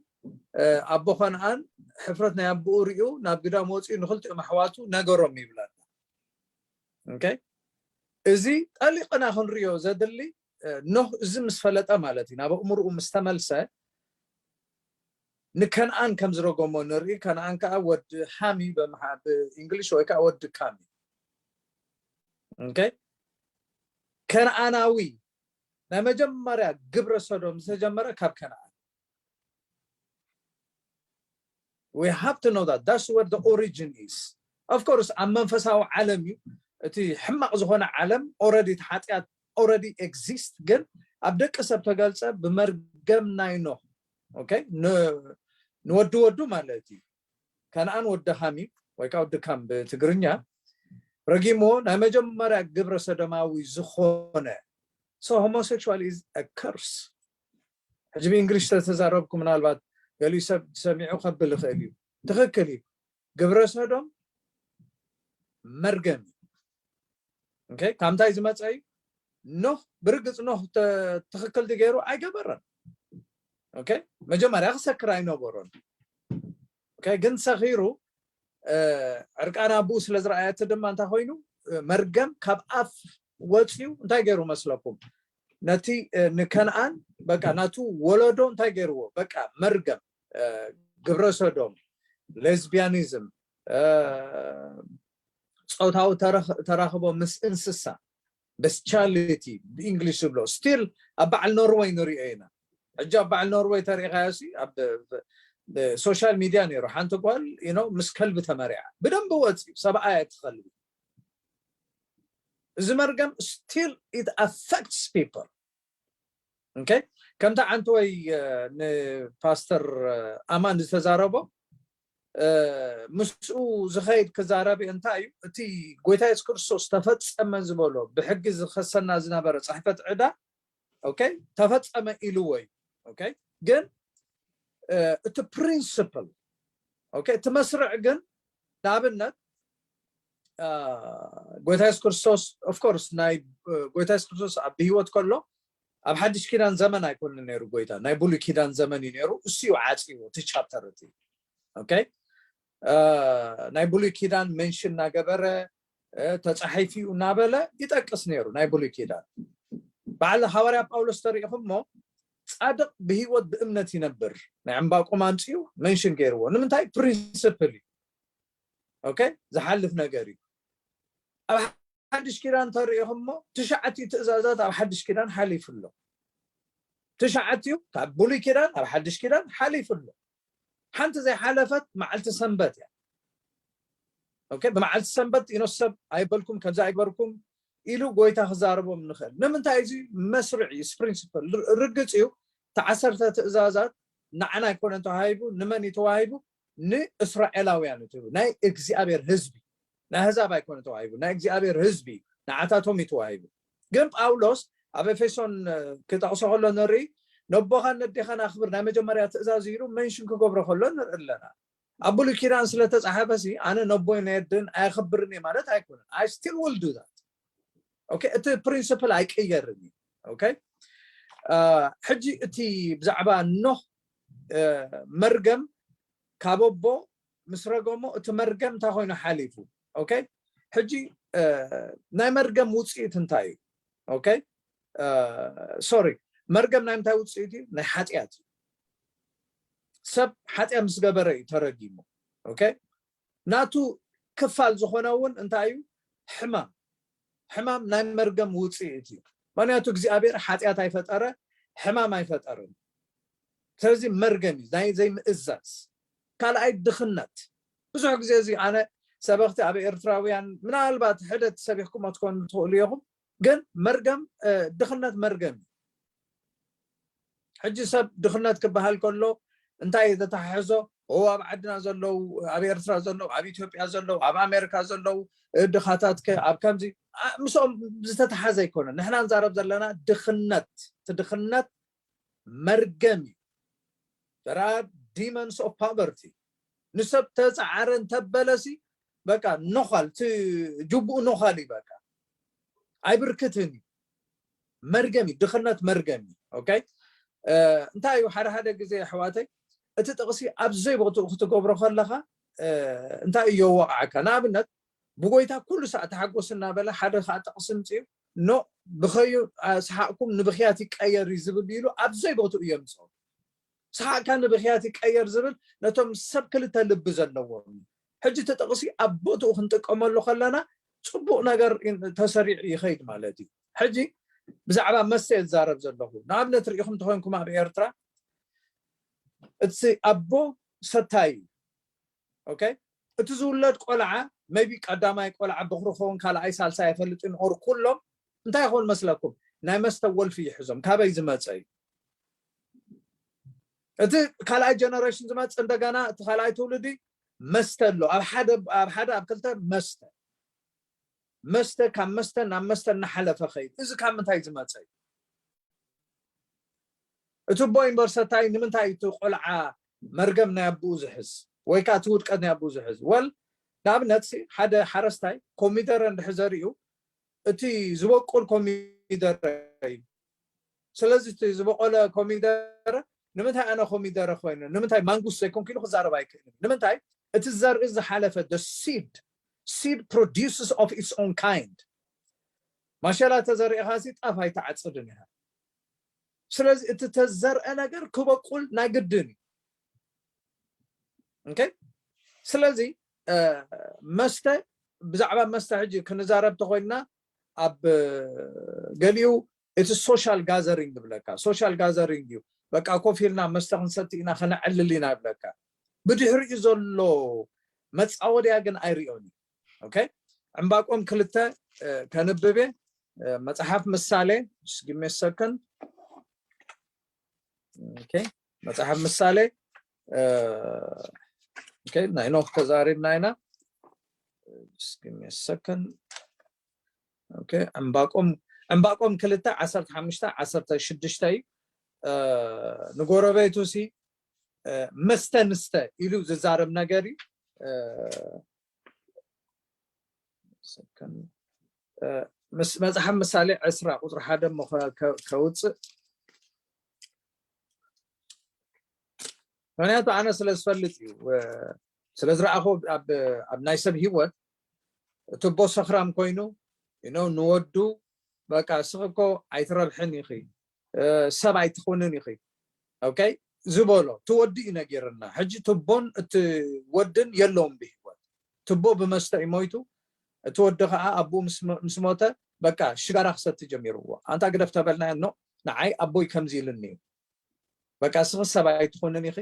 ኣቦ ከነኣን ሕፍረት ናይ ኣቦኡ ሪኡ ናብ ግዳም ወፂኡ ንክልቲኦም ኣሕዋቱ ነገሮም ይብለና። ኦኬ፣ እዚ ጠሊቕና ክንሪኦ ዘድሊ ኖህ እዚ ምስ ፈለጠ ማለት እዩ ናብ ኣእምርኡ ምስ ተመልሰ ንከነኣን ከም ዝረገሞ ንርኢ። ከነኣን ከዓ ወዲ ሃም እዩ ብእንግሊሽ ወይ ከዓ ወዲ ካም እዩ። ከነኣናዊ ናይ መጀመርያ ግብረ ሰዶም ዝተጀመረ ካብ ከነኣን። We have to know that that's where the origin is. Of course ኣብ መንፈሳዊ ዓለም እዩ እቲ ሕማቕ ዝኾነ ዓለም። Already እቲ ሓጢኣት already exist፣ ግን ኣብ ደቂ ሰብ ተገልጸ ብመርገም ናይ ኖህ። Okay፣ ንወዲ ወዱ ማለት እዩ። ከነኣን ወዲ ሃም እዩ ወይ ከዓ ወዲ ካም ብትግርኛ ረጊምዎ ናይ መጀመርያ ግብረ ሰዶማዊ ዝኾነ። So homosexual is a curse። ሕጂ ብእንግሊሽ ተተዛረብኩ ምናልባት ገሊኡ ሰብ ሰሚዑ ከብል ይኽእል እዩ። ትኽክል እዩ። ግብረ ሰዶም መርገም እዩ። Okay፣ ካብ ምንታይ ዝመፀ እዩ? ኖህ ብርግፅ ኖህ ትኽክል ድገይሩ ኣይገበረን። Okay፣ መጀመርያ ክሰክር ኣይነበሮን። Okay፣ ግን ሰኺሩ ዕርቃን ኣቦኡ ስለ ዝረኣየቲ ድማ እንታይ ኮይኑ መርገም ካብ ኣፍ ወፅዩ እንታይ ገይሩ መስለኩም? ነቲ ንከነኣን በቃ ናቱ ወለዶ እንታይ ገይርዎ? በቃ መርገም ግብረ ሰዶም፣ ሌዝቢያኒዝም፣ ፆታዊ ተራኽቦ ምስ እንስሳ፣ በስቻሊቲ ብእንግሊሽ ዝብሎ ስቲል ኣብ በዓል ኖርወይ ንሪኦ ኢና። ሕጂ ኣብ በዓል ኖርወይ ተሪኢኻዮ ሲ ኣብ ሶሻል ሚድያ ነይሩ ሓንቲ ጓል ምስ ከልቢ ተመሪዓ ብደንብ ወፂ ሰብኣያ እቲ ከልቢ። እዚ መርገም still it affects people። Okay፣ ከምታ ዓንተወይ ንፓስተር ኣማን ዝተዛረቦ ምስኡ ዝኸይድ ክዛረብ እንታይ እዩ እቲ ጎይታ የሱስ ክርስቶስ ተፈጸመ ዝበሎ ብሕጊ ዝኸሰና ዝነበረ ጽሕፈት ዕዳ okay ተፈጸመ ኢልዎ እዩ። Okay፣ ግን እቲ ፕሪንስፕል okay እቲ መስርዕ ግን ንኣብነት ጎይታ የሱስ ክርስቶስ of course ናይ ጎይታ የሱስ ክርስቶስ ኣብ ብህይወት ከሎ ኣብ ሓድሽ ኪዳን ዘመን ኣይኮንን ነይሩ ጎይታ፣ ናይ ብሉይ ኪዳን ዘመን እዩ ነይሩ። እሱ እዩ ዓፂዎ እቲ ቻፕተር እቲ። Okay፣ ናይ ብሉይ ኪዳን መንሽን እናገበረ ተፃሒፉ እዩ እናበለ ይጠቅስ ነይሩ ናይ ብሉይ ኪዳን። በዓል ሃዋርያ ጳውሎስ ተሪኢኹሞ ፃድቕ ብህይወት ብእምነት ይነብር ናይ ዕምባቆም ኣምፅኡ መንሽን ገይርዎ። ንምንታይ? ፕሪንስፕል እዩ። Okay፣ ዝሓልፍ ነገር እዩ። ኣብ ሓድሽ ኪዳን ተሪኢኹሞ ትሽዓቲኡ ትእዛዛት ኣብ ሓድሽ ኪዳን ሓሊፉ ኣሎ። ትሽዓቲኡ ካብ ብሉይ ኪዳን ኣብ ሓድሽ ኪዳን ሓሊፉ ኣሎ። ሓንቲ ዘይሓለፈት መዓልቲ ሰንበት እያ። Okay፣ ብመዓልቲ ሰንበት ኢኖ ሰብ ኣይበልኩም ከምዚ ኣይግበርኩም ኢሉ ጎይታ ክዛረቦም ንኽእል። ንምንታይ እዚ መስርዕ እዩ ፕሪንስፕል ርግፅ እዩ። ተዓሰርተ ትእዛዛት ንዓና ኣይኮነን ተዋሂቡ። ንመን እዩ ተዋሂቡ? ንእስራኤላውያን እዩ። ናይ እግዚኣብሔር ህዝቢ ናይ ኣህዛብ ኣይኮነ ተዋሂቡ፣ ናይ እግዚኣብሔር ህዝቢ ንዓታቶም እዩ ተዋሂቡ። ግን ጳውሎስ ኣብ ኤፌሶን ክጠቕሶ ከሎ ንርኢ ነቦኻን ነዴኻን ኣኽብር ናይ መጀመርያ ትእዛዝ ኢሉ መንሽን ክገብሮ ከሎ ንርኢ ኣለና። ኣብ ብሉይ ኪዳን ስለተፃሓፈ ሲ ኣነ ነቦይ ነየድን ኣየኽብርን እየ ማለት ኣይኮነን። I still will do that። Okay፣ እቲ ፕሪንስፕል ኣይቅየርን እዩ። Okay፣ ሕጂ እቲ ብዛዕባ ኖህ መርገም ካብ ኣቦ ምስ ረገሞ እቲ መርገም እንታይ ኮይኑ ሓሊፉ? Okay፣ ሕጂ ናይ መርገም ውፅኢት እንታይ እዩ? Okay፣ ሶሪ፣ መርገም ናይ ምንታይ ውፅኢት እዩ? ናይ ሓጢኣት እዩ። ሰብ ሓጢኣት ምስ ገበረ እዩ ተረጊሙ። Okay፣ ናቱ ክፋል ዝኾነ እውን እንታይ እዩ? ሕማም። ሕማም ናይ መርገም ውፅኢት እዩ። ምክንያቱ እግዚኣብሔር ሓጢኣት ኣይፈጠረ፣ ሕማም ኣይፈጠርን። ስለዚ መርገም እዩ ናይ ዘይምእዛዝ። ካልኣይ ድኽነት። ብዙሕ ግዜ እዚ ኣነ ሰበኽቲ ኣብ ኤርትራውያን ምናልባት ሕደት ሰቢኽኩሞ ትኮኑ ትኽእሉ ኢኹም፣ ግን መርገም ድኽነት መርገም እዩ። ሕጂ ሰብ ድኽነት ክበሃል ከሎ እንታይ ዘተሓሕዞ? ኣብ ዓድና ዘለዉ፣ ኣብ ኤርትራ ዘለዉ፣ ኣብ ኢትዮጵያ ዘለዉ፣ ኣብ ኣሜሪካ ዘለዉ ድኻታት ከ ኣብ ከምዚ ምስኦም ዝተተሓዘ ኣይኮነን። ንሕና ንዛረብ ዘለና ድኽነት፣ እቲ ድኽነት መርገም እዩ። There are demons of poverty። ንሰብ ተፃዓረ እንተበለሲ በቃ ኖኻል ቲ ጅቡኡ ኖኻል እዩ። በቃ ኣይብርክትን እዩ። መርገም እዩ። ድኽነት መርገም እዩ። Okay፣ እንታይ እዩ ሓደ ሓደ ግዜ ኣሕዋተይ እቲ ጥቕሲ ኣብ ዘይቦትኡ ክትገብሮ ከለኻ እንታይ እዩ የወቕዓካ? ንኣብነት ብጎይታ ኩሉ ሰዓት ተሓጎስ እናበለ ሓደ ከዓ ጥቕሲ ምፅኡ ኖ ብኸዩ ሰሓቕኩም ንብኽያት ይቀየር እዩ ዝብል ኢሉ ኣብ ዘይቦትኡ የምፅኦ። ሰሓቕካ ንብኽያት ይቀየር ዝብል ነቶም ሰብ ክልተ ልቢ ዘለዎም እዩ። ሕጂ እቲ ጥቕሲ ኣብ ቦትኡ ክንጥቀመሉ ከለና ፅቡቕ ነገር ተሰሪዑ ይኸይድ ማለት እዩ። ሕጂ ብዛዕባ መስተ እየ ዝዛረብ ዘለኹ። ንኣብነት ርኢኹም ተኾይንኩም ኣብ ኤርትራ እቲ ኣቦ ሰታይ እዩ። ኦኬ፣ እቲ ዝውለድ ቆልዓ maybe ቀዳማይ ቆልዓ በኹሪ ክኸውን ካልኣይ ሳልሳይ ኣይፈልጥን ኦር ኩሎም እንታይ ይኸውን መስለኩም? ናይ መስተ ወልፊ ይሕዞም። ካበይ ዝመፀ እዩ? እቲ ካልኣይ ጀነሬሽን ዝመፅእ እንደገና እቲ ካልኣይ ትውልዲ መስተ ኣሎ። ኣብ ሓደ ኣብ ሓደ ኣብ ክልተ መስተ መስተ ካብ መስተ ናብ መስተ እናሓለፈ ኸይድ። እዚ ካብ ምንታይ ዝመፀ እዩ? እቲ ቦ ዩኒቨርሰታይ ንምንታይ እቲ ቆልዓ መርገም ናይ ኣቦኡ ዝሕዝ ወይ ከዓ እቲ ውድቀት ናይ ኣቦኡ ዝሕዝ? ወል ንኣብነት ሓደ ሓረስታይ ኮሚደረ እንድሕር ዘሪኡ እቲ ዝበቁል ኮሚደረ እዩ። ስለዚ እቲ ዝበቆለ ኮሚደረ ንምንታይ ኣነ ኮሚደረ ኮይኑ ንምንታይ ማንጉስ ዘይኮንኩ ኢሉ ክዛረብ ኣይክእልን። ንምንታይ እቲ ዘርኢ ዝሓለፈ seed seed produces of its own kind። ማሸላ ተዘሪእኻ ሲ ጣፍ ኣይትዓፅድን ኢኻ። ስለዚ እቲ ተዘርአ ነገር ክበቁል ናይ ግድን እዩ። ኦኬ፣ ስለዚ መስተ ብዛዕባ መስተ ሕጂ ክንዛረብ ተኮይንና ኣብ ገሊኡ እቲ social gathering ይብለካ። social gathering እዩ። በቃ ኮፍ ኢልና መስተ ክንሰቲ ኢና ከነዕልል ኢና ይብለካ። ብድሕሪኡ ዘሎ መፃወድያ ግን ኣይሪኦን እዩ። ኦኬ፣ ዕምባቆም ክልተ ከንብብ እየ። መፅሓፍ ምሳሌ just give me a second። ኦኬ፣ መፅሓፍ ምሳሌ ኦኬ፣ ናይ ኖህ ተዛሪብና ኢና። just give me a second። ኦኬ፣ ዕምባቆም ዕምባቆም ክልተ ዓሰርተ ሓሙሽተ ዓሰርተ ሽዱሽተ እዩ። ንጎረቤቱ ሲ መስተ ንስተ ኢሉ ዝዛረብ ነገር እዩ። መፅሓፍ ምሳሌ ዕስራ ቁፅሪ ሓደ እሞ ከውፅእ። ምክንያቱ ኣነ ስለ ዝፈልጥ እዩ፣ ስለ ዝረኣኹ ኣብ ናይ ሰብ ሂወት እቲ ቦ ሰኽራም ኮይኑ ንወዱ በቃ እስኺ እኮ ኣይትረብሕን ኢኺ፣ ሰብ ኣይትኾንን ኢኺ። ኦኬ፣ ዝበሎ እቲ ወዲ እዩ ነጊርና። ሕጂ ትቦን እቲ ወድን የለውም ብሂወት። ትቦ ብመስተ እዩ ሞይቱ። እቲ ወዲ ከዓ ኣቦኡ ምስ ሞተ በቃ ሽጋራ ክሰቲ ጀሚርዎ። ኣንታ ግደፍ ተበልናዮ። ኖ፣ ንዓይ ኣቦይ ከምዚ ኢልኒ እዩ። በቃ እስኺ ሰብ ኣይትኾንን ኢኺ።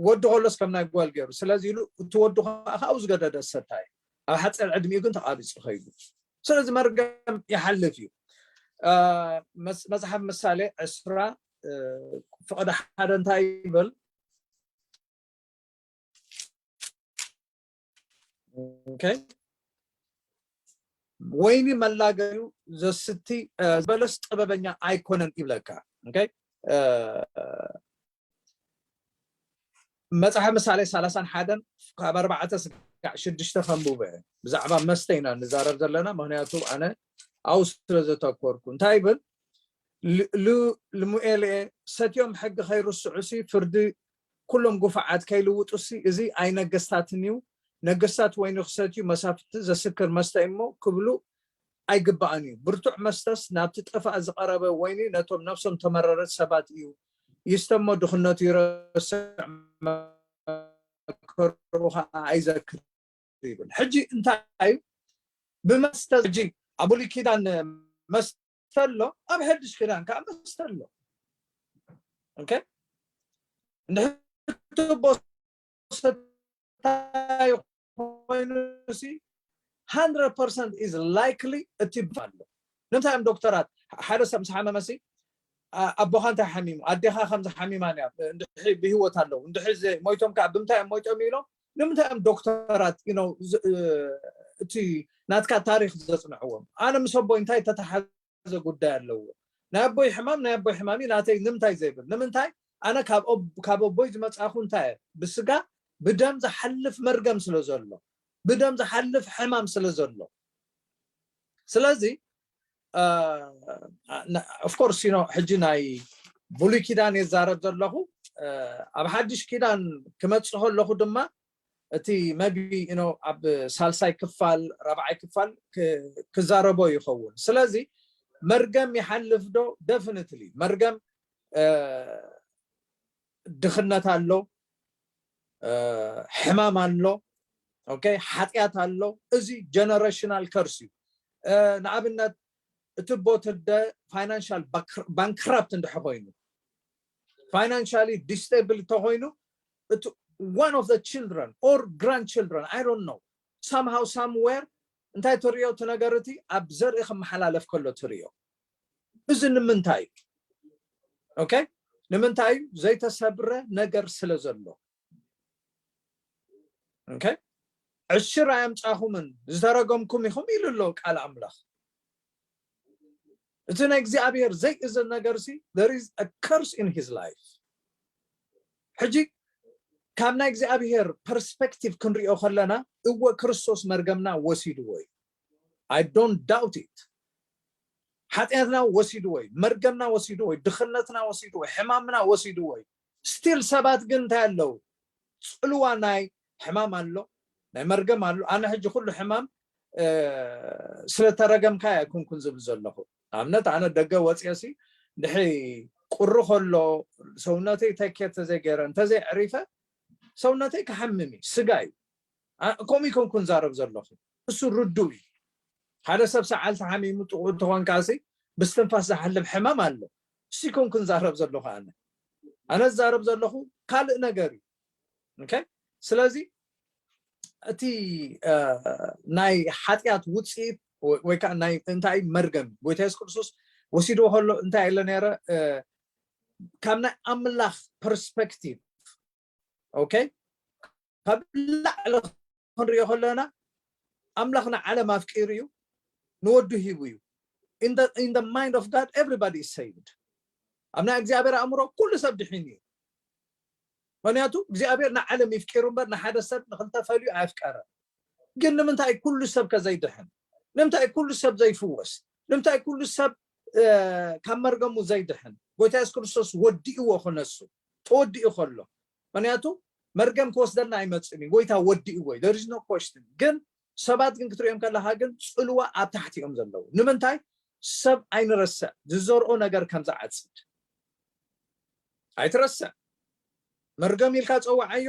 ወዲ ከሎስ ከም ናይ ጓል ገይሩ። ስለዚ ኢሉ እቲ ወዲ ከዓ ካብኡ ዝገደደ ሰታይ እዩ። ኣብ ሓፂር ዕድሚኡ ግን ተቓቢፁ ከይዱ። ስለዚ መርገም ይሓልፍ እዩ። መፅሓፍ ምሳሌ ዕስራ ፍቕዲ ሓደ እንታይ ይብል? ኦኬ፣ ወይኒ መላገዩ ዘስቲ ዝበለስ ጥበበኛ ኣይኮነን ይብለካ። ኦኬ፣ መፅሓፍ ምሳሌ ሰላሳን ሓደን ካብ ኣርባዕተ ስጋዕ ሽዱሽተ ከንብቦ እየ። ብዛዕባ መስተ ኢና ንዛረብ ዘለና፣ ምክንያቱ ኣነ ኣብኡ ስለ ዘተኮርኩ። እንታይ ይብል? ልሙኤልኤ ሰትዮም ሕጊ ከይርስዑሲ ፍርዲ ኩሎም ጉፋዓት ከይልውጡሲ እዚ ኣይነገስታትን እዩ። ነገስታት ወይኒ ክሰትዩ መሳፍንቲ ዘስክር መስተ እሞ ክብሉ ኣይግባእን እዩ። ብርቱዕ መስተስ ናብቲ ጠፋእ ዝቐረበ ወይኒ ነቶም ነብሶም ተመረረት ሰባት እዩ። ይስተሞ ድኽነቱ ይረስዕ መከርኡ ከዓ ኣይዘክር ይብል። ሕጂ እንታይ እዩ ብመስተ? ሕጂ ኣብ ብሉይ ኪዳን መስተ ኣሎ፣ ኣብ ሓድሽ ኪዳን ከዓ መስተ ኣሎ። ኦኬ፣ እንድሕር ትቦ ሰታይ ኮይኑ ሲ hundred percent is likely እቲ ኣሎ። ንምንታይ እዮም ዶክተራት ሓደ ሰብ ምስ ሓመመ ሲ ኣቦኻ እንታይ ሓሚሙ፣ ኣዴኻ ከምዚ ሓሚማ እያ፣ እንድሕሪ ብህይወት ኣለዉ፣ እንድሕሪ ሞይቶም ከዓ ብምንታይ እዮም ሞይቶም ኢሎም ንምንታይ እዮም ዶክተራት እቲ ናትካ ታሪክ ዘፅንዕዎም? ኣነ ምስ ኣቦይ እንታይ ተተሓዘ ጉዳይ ኣለዎ? ናይ ኣቦይ ሕማም ናይ ኣቦይ ሕማም እዩ፣ ናተይ ንምንታይ ዘይብል? ንምንታይ ኣነ ካብ ኣቦይ ዝመፃኹ እንታይ እየ? ብስጋ ብደም ዝሓልፍ መርገም ስለ ዘሎ፣ ብደም ዝሓልፍ ሕማም ስለ ዘሎ። ስለዚ of course ሕጂ ናይ ብሉይ ኪዳን የዛረብ ዘለኹ። ኣብ ሓድሽ ኪዳን ክመፅእ ከለኹ ድማ እቲ maybe ኣብ ሳልሳይ ክፋል ራብዓይ ክፋል ክዛረቦ ይኸውን። ስለዚ መርገም ይሓልፍ ዶ? Definitely መርገም ድኽነት ኣሎ፣ ሕማም ኣሎ፣ ሓጢኣት ኣሎ። እዚ generational curse እዩ። ንኣብነት እቲ ቦትደ financial bankrupt እንድሕ ኮይኑ፣ financially disable ተኮይኑ፣ one of the children or grandchildren, I don't know, somehow somewhere እንታይ ትሪኦ? እቲ ነገር እቲ ኣብ ዘርኢ ክመሓላለፍ ከሎ ትሪኦ። እዚ ንምንታይ እዩ? Okay? ንምንታይ እዩ? ዘይተሰብረ ነገር ስለ ዘሎ። Okay? ዕሽር ኣየምጻኹምን ዝተረገምኩም ኢኹም ኢሉ ኣሎ ቃል ኣምላኽ። እቲ ናይ እግዚኣብሔር ዘይእዘዝ ነገር ሲ there is a curse in his life። ሕጂ ካብ ናይ እግዚኣብሔር perspective ክንሪኦ ከለና፣ እወ ክርስቶስ መርገምና ወሲድዎ እዩ። I don't doubt it። ሓጢኣትና ወሲድዎ እዩ፣ መርገምና ወሲድዎ እዩ፣ ድኽነትና ወሲድዎ እዩ፣ ሕማምና ወሲድዎ እዩ። Still ሰባት ግን እንታይ ኣለዉ? ጽልዋ ናይ ሕማም ኣሎ፣ ናይ መርገም ኣሎ። ኣነ ሕጂ ኩሉ ሕማም ስለተረገምካ ኣይኮንኩን ዝብል ዘለኹ። ንኣብነት ኣነ ደገ ወፅየ ሲ ድሕሪ ቁሪ ከሎ ሰውነተይ ተኬር ተዘይገይረ እንተዘይዕሪፈ ሰውነተይ ክሓምም እዩ፣ ስጋ እዩ። ከምኡ ይኮንኩን ዛረብ ዘለኹ። እሱ ርዱእ እዩ። ሓደ ሰብ ሰዓል ተሓሚሙ ጥቑ እንተኾንካ ሲ ብስትንፋስ ዝሓልፍ ሕማም ኣሎ። እሱ ይኮንኩን ዛረብ ዘለኹ ኣነ። ኣነ ዝዛረብ ዘለኹ ካልእ ነገር እዩ። Okay? ስለዚ እቲ ናይ ሓጢኣት ውፅኢት ወይ ከዓ ናይ እንታይ መርገም ጎይታ የሱስ ክርስቶስ ወሲድዎ ከሎ እንታይ ኢለ ነረ? ካብ ናይ ኣምላኽ perspective፣ okay፣ ካብ ላዕሊ ክንሪኦ ከለና ኣምላኽ ንዓለም ኣፍቂሩ እዩ፣ ንወዱ ሂቡ እዩ። In the mind of God everybody is saved። ኣብ ናይ እግዚኣብሔር ኣእምሮ ኩሉ ሰብ ድሒኑ እዩ። ምክንያቱ እግዚኣብሔር ንዓለም ይፍቂሩ እምበር ንሓደ ሰብ ንክልተ ፈልዩ ኣየፍቀረን። ግን ንምንታይ ኩሉ ሰብ ከዘይድሕን? ንምንታይ ኩሉ ሰብ ዘይፍወስ? ንምንታይ ኩሉ ሰብ ካብ መርገሙ ዘይድሕን? ጎይታ የሱስ ክርስቶስ ወዲእዎ ክነሱ ተወዲኡ ከሎ፣ ምክንያቱ መርገም ክወስደልና ኣይመፅን እዩ። ጎይታ ወዲእዎ እዩ። There is no question። ግን ሰባት ግን ክትሪኦም ከለካ ግን ፅልዋ ኣብ ታሕቲ እዮም ዘለዉ። ንምንታይ? ሰብ ኣይንረስዕ፣ ዝዘርኦ ነገር ከም ዝዓፅድ ኣይትረስዕ። መርገም ኢልካ ፀውዓዮ፣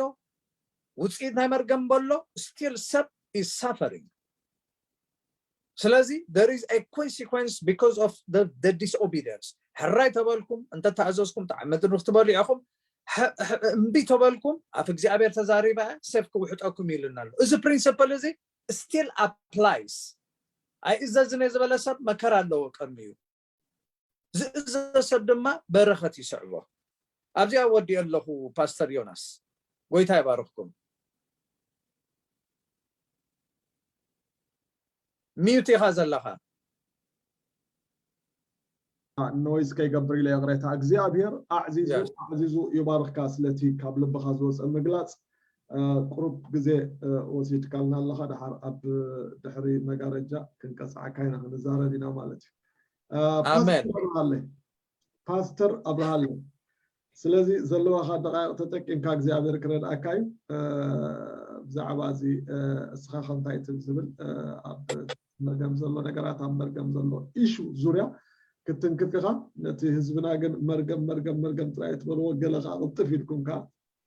ውፅኢት ናይ መርገም በሎ፣ still ሰብ is suffering። ስለዚ there is a consequence because of the disobedience። ሕራይ ተበልኩም እንተተኣዘዝኩም ጣዕሚ ምድሪ ክትበሉ ኢኹም። እምቢ ተበልኩም ኣፍ እግዚኣብሔር ተዛሪባ ሴፍ ክውሕጠኩም ኢሉና ኣሎ። እዚ principle እዚ still applies። ኣይእዘዝን እየ ዝበለ ሰብ መከራ ኣለዎ ቅድሚኡ። ዝእዘዝ ሰብ ድማ በረኸት ይስዕቦ። ኣብዚኣ ወዲኦ ኣለኹ። ፓስተር ዮናስ፣ ጎይታ ይባርኽኩም። ሚዩት ኢኻ ዘለኻ። ኖይዝ ከይገብር ኢለ ይቕሬታ። እግዚኣብሔር ኣዕዚዙ ኣዕዚዙ ይባርኽካ ስለቲ ካብ ልብኻ ዝወፀ ምግላፅ። ቁሩብ ግዜ ወሲድካልና ኣለኻ። ድሓር ኣብ ድሕሪ መጋረጃ ክንቀፅዓካ ኢና፣ ክንዛረብ ኢና ማለት እዩ። ፓስተር ኣብርሃለይ፣ ፓስተር ኣብርሃለይ፣ ስለዚ ዘለዋኻ ደቃይቕ ተጠቂምካ እግዚኣብሔር ክረድኣካ እዩ። ብዛዕባ እዚ እስኻ ከምታይ ትብል ዝብል ኣብ መርገም ዘሎ ነገራት፣ ኣብ መርገም ዘሎ ኢሹ ዙርያ ክትንክፍ ኢኻ። ነቲ ህዝብና ግን መርገም መርገም መርገም ጥራይ ትበልዎ፣ ገለ ከዓ ቅልጥፍ ኢልኩም ከዓ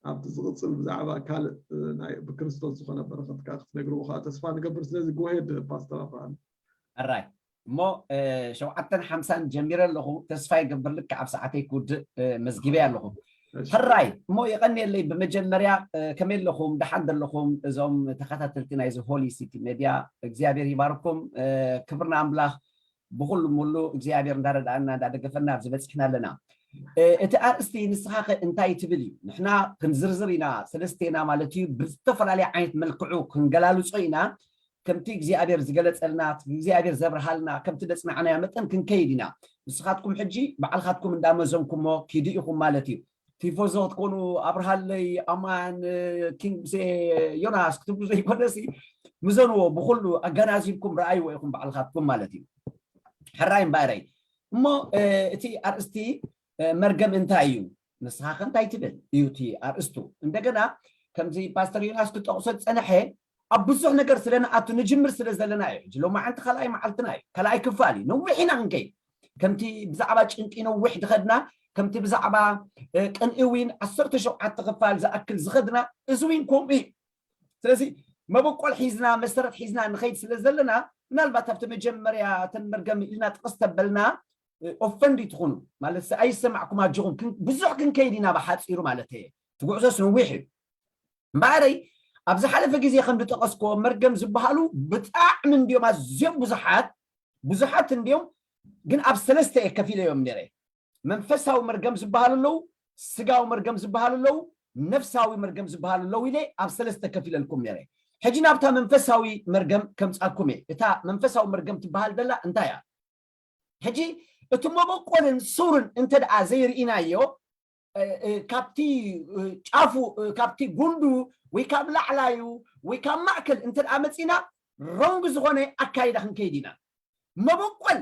ኣብቲ ዝቕፅል ብዛዕባ ካልእ ናይ ብክርስቶስ ዝኾነ በረኸት ከዓ ክትነግርዎ ከዓ ተስፋ ንገብር። ስለዚ ጎሄድ ፓስተር ኣብርሃም። ሕራይ እሞ ሸውዓተን ሓምሳን ጀሚረ ኣለኹ። ተስፋ ይገብር ልክዕ ኣብ ሰዓተይ ክውድእ መዝጊበ ኣለኹ። ሕራይ እሞ የቐንየለይ። ብመጀመርያ ከመይ ኣለኹም? ደሓን ዘለኹም? እዞም ተኸታተልቲ ናይዚ ሆሊ ሲቲ ሜድያ እግዚኣብሔር ይባርኩም። ክብርና ኣምላኽ ብኩሉ ሙሉ እግዚኣብሔር እንዳረዳእና እንዳደገፈና ኣብዚ በፂሕና ኣለና። እቲ ኣርእስቲ ንስኻ ከ እንታይ ትብል እዩ? ንሕና ክንዝርዝር ኢና ሰለስቴና ማለት እዩ። ብዝተፈላለየ ዓይነት መልክዑ ክንገላልፆ ኢና። ከምቲ እግዚኣብሔር ዝገለፀልና፣ እግዚኣብሔር ዘብርሃልና፣ ከምቲ ደፅናዕናዮ መጠን ክንከይድ ኢና። ንስኻትኩም ሕጂ ባዕልኻትኩም እንዳመዘንኩሞ ኪዱ ኢኹም ማለት እዩ። ቲፎዞ ክትኮኑ ኣብርሃለይ ኣማን ኪንግ ዮናስ ክትብሉ ዘይኮነሲ ምዘንዎ ብኩሉ ኣገናዚብኩም ረኣይዎ ኢኹም ባዕልኻትኩም ማለት እዩ። ሕራይ እምበኣረይ እሞ እቲ ኣርእስቲ መርገም እንታይ እዩ ንስኻ ከ እንታይ ትብል እዩ እቲ ኣርእስቱ። እንደገና ከምዚ ፓስተር ዮናስ ክጠቕሶ ዝፀነሐ ኣብ ብዙሕ ነገር ስለ ንኣቱ ንጅምር ስለ ዘለና እዩ። ሕጂ ሎማዓንቲ ካልኣይ መዓልትና እዩ፣ ካልኣይ ክፋል እዩ። ነዊሕ ኢና ክንከይድ። ከምቲ ብዛዕባ ጭንቂ ነዊሕ ዝኸድና፣ ከምቲ ብዛዕባ ቅንኢ እውን ዓሰርተ ሸውዓተ ክፋል ዝኣክል ዝኸድና፣ እዚ እውን ከምኡ እዩ። ስለዚ መበቆል ሒዝና፣ መሰረት ሒዝና ንኸይድ ስለ ዘለና፣ ምናልባት ኣብቲ መጀመርያ እተን መርገም ኢልና ጥቕስ ተበልና ኦፈንድ ትኹኑ ማለት ኣይሰማዕኩም ኣጆኹም። ብዙሕ ክንከይድ ኢና ብሓፂሩ ማለት እየ። ትጉዕዞስ ነዊሕ እዩ። እምበኣረይ ኣብ ዝሓለፈ ግዜ ከም ዝጠቐስኮ መርገም ዝበሃሉ ብጣዕሚ እንዲዮም ኣዝዮም ብዙሓት ብዙሓት እንዲዮም፣ ግን ኣብ ሰለስተ እየ ከፊለዮም ነይረ። መንፈሳዊ መርገም ዝበሃሉ ኣለዉ፣ ስጋዊ መርገም ዝበሃሉ ኣለዉ፣ ነፍሳዊ መርገም ዝበሃሉ ኣለዉ ኢለ ኣብ ሰለስተ ከፊለልኩም ነይረ። ሕጂ ናብታ መንፈሳዊ መርገም ከምፃኩም እየ። እታ መንፈሳዊ መርገም ትበሃል ዘላ እንታይ እያ? ሕጂ እቲ መበቆልን ሱርን እንተ ደኣ ዘይርኢናዮ፣ እ፣ እ፣ ካብቲ እ፣ ጫፉ እ፣ ካብቲ ጉንዱ ወይ ካብ ላዕላዩ ወይ ካብ ማእከል እንተ ደኣ መፂና ሮንግ ዝኾነ ኣካይዳ ክንከይድ ኢና። መበቆል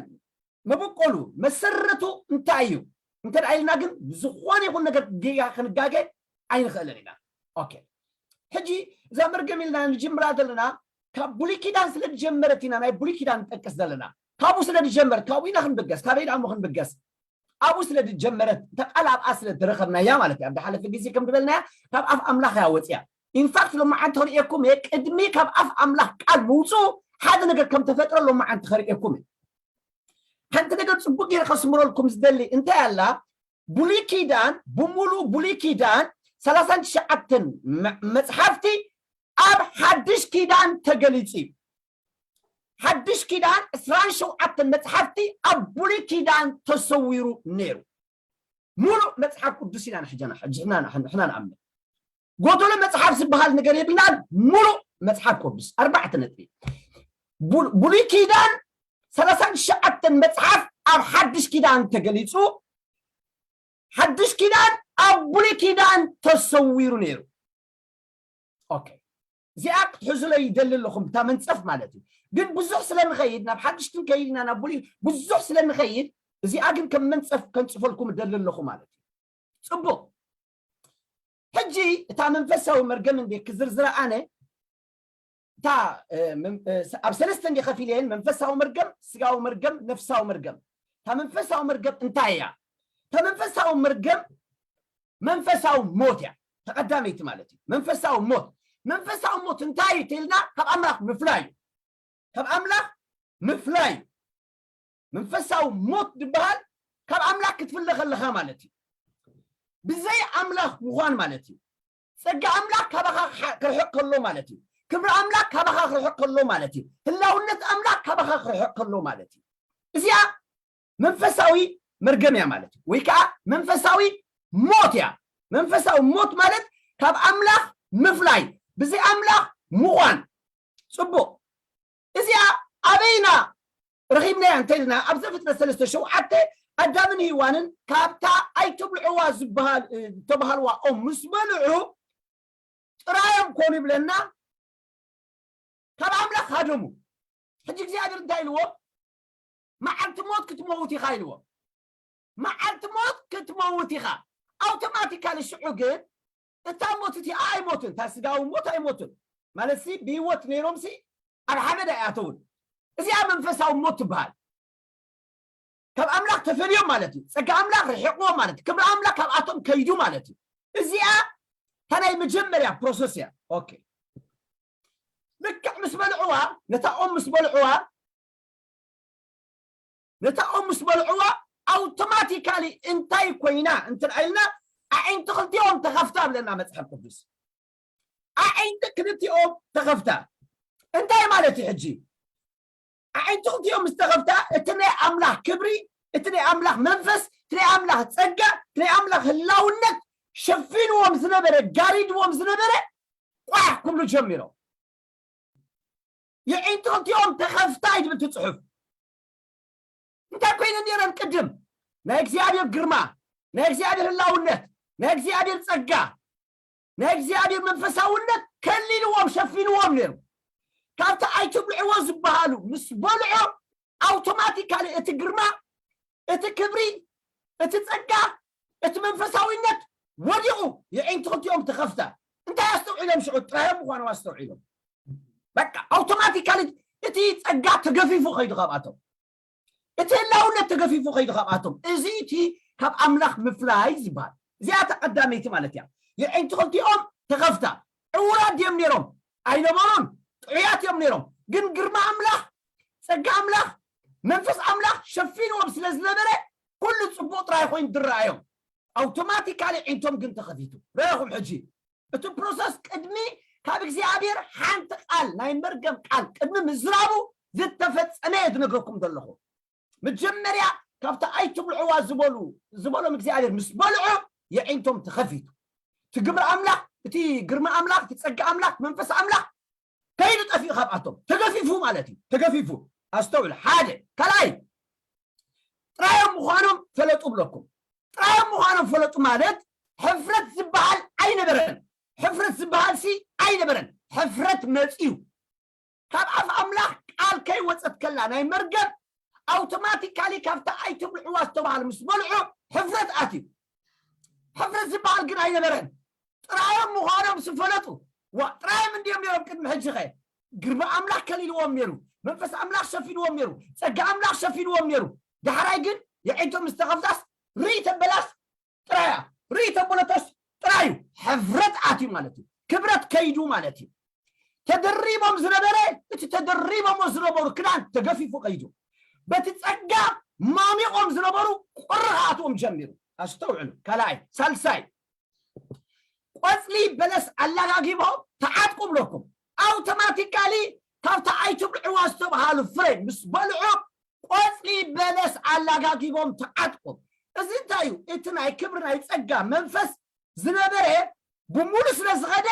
መበቆሉ መሰረቱ እንታይ እዩ እንተ ደኣ ኢልና ግን ዝኾነ ይኹን ነገር ጌጋ ክንጋገ ኣይንኽእልን ኢና። ኦኬ፣ ሕጂ እዛ መርገም ኢልና ንጅምራ ዘለና ካብ ብሉይ ኪዳን ስለ ዝጀመረት ኢና ናይ ብሉይ ኪዳን ንጠቅስ ዘለና። ካብኡ ስለ ዝጀመረት ካብኡ ኢና ክንብገስ። ካበይ ደኣ እሞ ክንብገስ? ኣብኡ ስለ ዝጀመረት እታ ቃል ኣብኣ ስለ ዝረኸብናያ ማለት እዩ። ኣብ ዝሓለፈ ግዜ ከም ዝበልናያ ካብ ኣፍ ኣምላኽ እያ ወፅያ። ኢንፋክት ሎማዓንቲ ክርእየኩም እየ፣ ቅድሚ ካብ ኣፍ ኣምላኽ ቃል ምውፅኡ ሓደ ነገር ከም ተፈጥረ ሎማዓንቲ ከርእየኩም እየ። ሓንቲ ነገር ፅቡቅ ገይረ ከስምረልኩም ዝደሊ እንታይ ኣላ? ብሉይ ኪዳን ብምሉእ ብሉይ ኪዳን ሰላሳን ትሽዓተን መ- መፅሓፍቲ ኣብ ሓድሽ ኪዳን ተገሊፁ እዩ። ሓድሽ ኪዳን ዕስራን ሸውዓተን መፅሓፍቲ ኣብ ብሉይ ኪዳን ተሰዊሩ ነይሩ። ሙሉእ መፅሓፍ ቅዱስ ኢና ንሕና ንሕና ንኣምን። ጎደሎ መፅሓፍ ዝበሃል ነገር የብልናን። ሙሉእ መፅሓፍ ቅዱስ ኣርባዕተ ነጥቢ። ቡ- ብሉይ ኪዳን ሰላሳን ትሽዓተን መፅሓፍ ኣብ ሓድሽ ኪዳን ተገሊፁ። ሓድሽ ኪዳን ኣብ ብሉይ ኪዳን ተሰዊሩ ነይሩ። ኦኬ፣ እዚኣ ክትሕዙለይ ይደሊ ኣለኹም ብታ መንፀፍ ማለት እዩ። ግን ብዙሕ ስለ ንኸይድ ናብ ሓድሽ ክንከይድ ኢና ናብ ብሉይ ብዙሕ ስለ ንኸይድ እዚኣ ግን ከም መንፀፍ ከንፅፈልኩም እደሊ ኣለኹ ማለት እዩ። ፅቡቅ፣ ሕጂ እታ መንፈሳዊ መርገም እንዴ ክዝርዝራ ኣነ እታ እ፣ መን- እ፣ ስ- ኣብ ሰለስተ እንዴ ከፊለየን መንፈሳዊ መርገም፣ ስጋዊ መርገም፣ ነፍሳዊ መርገም። እታ መንፈሳዊ መርገም እንታይ እያ? እታ መንፈሳዊ መርገም መንፈሳዊ ሞት እያ። ተቐዳመይቲ ማለት እዩ መንፈሳዊ ሞት። መንፈሳዊ ሞት እንታይ እዩ ተልና ካብ ኣምላኽ ምፍላይ እዩ። ካብ ኣምላኽ ምፍላይ እዩ። መንፈሳዊ ሞት ዝበሃል ካብ ኣምላኽ ክትፍለ ከለኻ ማለት እዩ። ብዘይ ኣምላኽ ምዃን ማለት እዩ። ጸጋ ኣምላኽ ካባኻ ክሓ- ክርሕቕ ከሎ ማለት እዩ። ክብሪ ኣምላኽ ካባኻ ክርሕቕ ከሎ ማለት እዩ። ህላውነት ኣምላኽ ካባኻ ክርሕቕ ከሎ ማለት እዩ። እዚኣ መንፈሳዊ መርገም እያ ማለት እዩ። ወይ ከዓ መንፈሳዊ ሞት እያ። መንፈሳዊ ሞት ማለት ካብ ኣምላኽ ምፍላይ፣ ብዘይ ኣምላኽ ምዃን። ጽቡቕ። እዚኣ ኣበይና ረኺብናያ እንተኢልና ኣብ ዘፍጥረት ሰለስተ ሸውዓተ ኣዳምን ሄዋንን ካብታ ኣይትብልዕዋ ዝበሃል እ፣ ዝተባሃልዋ ኦም ምስ በልዑ ጥራዮም ኮኑ ይብለና። ካብ ኣምላኽ ሃደሙ። ሕጂ እግዚኣብሔር እንታይ ኢልዎ? መዓልቲ ሞት ክትመውት ኢኻ ኢልዎ። መዓልቲ ሞት ክትመውት ኢኻ። ኣውቶማቲካሊ ሽዑ ግን እታ ሞት እቲኣ ኣይሞትን፣ እታ ስጋዊ ሞት ኣይሞትን ማለት ሲ ብህይወት ነይሮም ሲ ኣብ ሓመድ ኣይኣተውን። እዚኣ መንፈሳዊ ሞት ትበሃል። ካብ ኣምላኽ ተፈልዮም ማለት እዩ። ጸጋ ኣምላኽ ርሒቕዎም ማለት እዩ። ክብሪ ኣምላኽ ካብኣቶም ከይዱ ማለት እዩ። እዚኣ እታ ናይ መጀመርያ ፕሮሰስ እያ። ኦኬ፣ ልክዕ ምስ በልዕዋ፣ ነታ ኦም ምስ በልዕዋ፣ ነታ ኦም ምስ በልዕዋ ኣውቶማቲካሊ እንታይ ኮይና እንትን ኢልና ኣዒንቲ ክልቲኦም ተኸፍታ ብለና መፅሓፍ ቅዱስ። ኣዒንቲ ክልቲኦም ተኸፍታ። እንታይ ማለት እዩ ሕጂ? ኣዒንቲ ክልቲኦም ምስ ተኸፍታ እቲ ናይ ኣምላኽ ክብሪ፣ እቲ ናይ ኣምላኽ መንፈስ፣ እቲ ናይ ኣምላኽ ፀጋ፣ እቲ ናይ ኣምላኽ ህላውነት ሸፊንዎም ዝነበረ፣ ጋሪድዎም ዝነበረ ቋሕ ክብሉ ጀሚሮም። የዒንቲ ክልቲኦም ተኸፍታ እዩ ዝብል እቲ ፅሑፍ። እንታይ ኮይነ ነይረን ቅድም? ናይ እግዚኣብሔር ግርማ፣ ናይ እግዚኣብሔር ህላውነት፣ ናይ እግዚኣብሔር ጸጋ፣ ናይ እግዚኣብሔር መንፈሳውነት ከሊልዎም ሸፊንዎም ነይሩ። ካብቲ ኣይትብልዕዎ ዝበሃሉ ምስ በልዖ ኣውቶማቲካሊ እቲ ግርማ፣ እቲ ክብሪ፣ እቲ ጸጋ፣ እቲ መንፈሳዊነት ወዲቑ የዒንቲ ክልቲኦም ተኸፍታ። እንታይ ኣስተውዒሎም ሽዑ ጥራዮም ምዃኖም ኣስተውዒሎም። በቃ ኣውቶማቲካሊ እቲ ጸጋ ተገፊፉ ከይዱ ካብኣቶም። እቲ ህላውነት ተገፊፉ ከይዱ ካብኣቶም። እዚ እቲ ካብ ኣምላኽ ምፍላይ ዝበሃል። እዚኣ እታ ቀዳመይቲ ማለት እያ። የዒንቲ ክልቲኦም ተኸፍታ። ዕውራት ድዮም ነይሮም? ኣይነበሩን። ጥዑያት እዮም ነይሮም። ግን ግርማ ኣምላኽ፣ ጸጋ ኣምላኽ፣ መንፈስ ኣምላኽ ሸፊንዎም ስለ ዝነበረ፣ ኩሉ ጽቡቕ ጥራይ ኮይኑ ዝረኣዮም። ኣውቶማቲካሊ ዒንቶም ግን ተኸፊቱ። ረእኹም ሕጂ፣ እቲ ፕሮሰስ ቅድሚ ካብ እግዚኣብሔር ሓንቲ ቃል፣ ናይ መርገም ቃል ቅድሚ ምዝራቡ ዝተፈጸመ እየ ዝነግረኩም ዘለኹ። መጀመርያ ካብቲ ኣይትብልዕዋ ዝበሉ፣ ዝበሎም እግዚኣብሔር ምስ በልዑ፣ የዒንቶም ተኸፊቱ። እቲ ግብሪ ኣምላኽ፣ እቲ ግርማ ኣምላኽ፣ እቲ ጸጋ ኣምላኽ፣ መንፈስ ኣምላኽ ከይዱ ጠፊኡ ካብኣቶም። ተገፊፉ ማለት እዩ። ተገፊፉ። ኣስተውዕል። ሓደ። ካልኣይ፣ ጥራዮም ምዃኖም ፈለጡ ብለኩም። ጥራዮም ምዃኖም ፈለጡ ማለት፣ ሕፍረት ዝበሃል ኣይነበረን። ሕፍረት ዝበሃል ሲ ኣይነበረን። ሕፍረት መጽዩ። ካብ ኣፍ ኣምላኽ ቃል ከይወጸት ከላ፣ ናይ መርገም፣ ኣውቶማቲካሊ ካብታ ኣይትብልዕዋ ዝተባህለ ምስ በልዑ፣ ሕፍረት ኣትዩ። ሕፍረት ዝበሃል ግን ኣይነበረን። ጥራዮም ምዃኖም ዝፈለጡ። ዋ፣ ጥራዮም እንድዮም ነይሮም ቅድሚ ሕጂ ኸ? ግርማ ኣምላኽ ከሊልዎም ነይሩ። መንፈስ ኣምላኽ ሸፊንዎም ነይሩ። ጸጋ ኣምላኽ ሸፊንዎም ነይሩ። ዳሕራይ ግን የዒንቶም ምስ ተኸፍታስ፣ ርኢ ተበላስ ጥራያ፣ ርኢ ተበለተስ ጥራዩ። ሕፍረት ኣትዩ ማለት እዩ። ክብረት ከይዱ ማለት እዩ። ተደሪቦም ዝነበረ፣ እቲ ተደሪቦሞ ዝነበሩ ክዳን ተገፊፉ ከይዱ። በቲ ጸጋ ማሚቖም ዝነበሩ ቁሪ ክኣትዎም ጀሚሩ። ኣስተውዕሉ። ካልኣይ፣ ሳልሳይ፣ ቆጽሊ በለስ ኣላጋጊቦም ተዓጥቁ ብለኩም። ኣውቶማቲካሊ ካብታ ኣይትብልዕዋ ዝተባሃሉ ፍሬ ምስ በልዑ፣ ቆጽሊ በለስ ኣላጋጊቦም ተዓጥቁ። እዚ እንታይ እዩ? እቲ ናይ ክብሪ ናይ ጸጋ መንፈስ ዝነበረ ብሙሉ ስለ ዝኸደ፣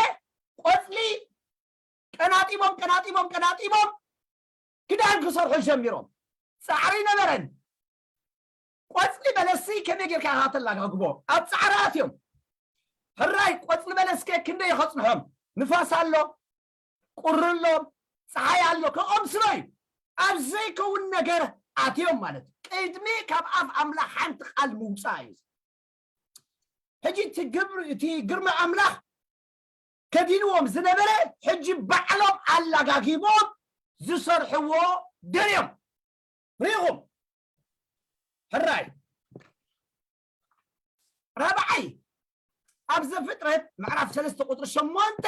ቆጽሊ ቀናጢቦም፣ ቀናጢቦም፣ ቀናጢቦም ክዳን ክሰርሑ ጀሚሮም። ጻዕሪ ነበረን። ቆጽሊ በለስሲ ከመይ ጌርካ ኢኻ ተላጋግቦ? ኣብ ጻዕሪ ኣትዮም። ሕራይ፣ ቆጽሊ በለስከ ክንደይ ከጽንሖም? ንፋስ ኣሎ፣ ቁሪ ኣሎ፣ ጸሓይ ኣሎ፣ ከኦም ስለ እዩ። ኣብ ዘይከውን ነገር ኣትዮም ማለት እዩ። ቅድሚ ካብ ኣፍ ኣምላኽ ሓንቲ ቃል ምውጻእ እዩ። ሕጂ እቲ ግብሪ፣ እቲ ግርማ ኣምላኽ ከዲንዎም ዝነበረ፣ ሕጂ ባዕሎም ኣላጋጊቦም ዝሰርሕዎ ደልዮም። ርኢኹም? ሕራይ። ራብዓይ፣ ኣብ ዘፍጥረት ምዕራፍ ሰለስተ ቁጽሪ ሸሞንተ፣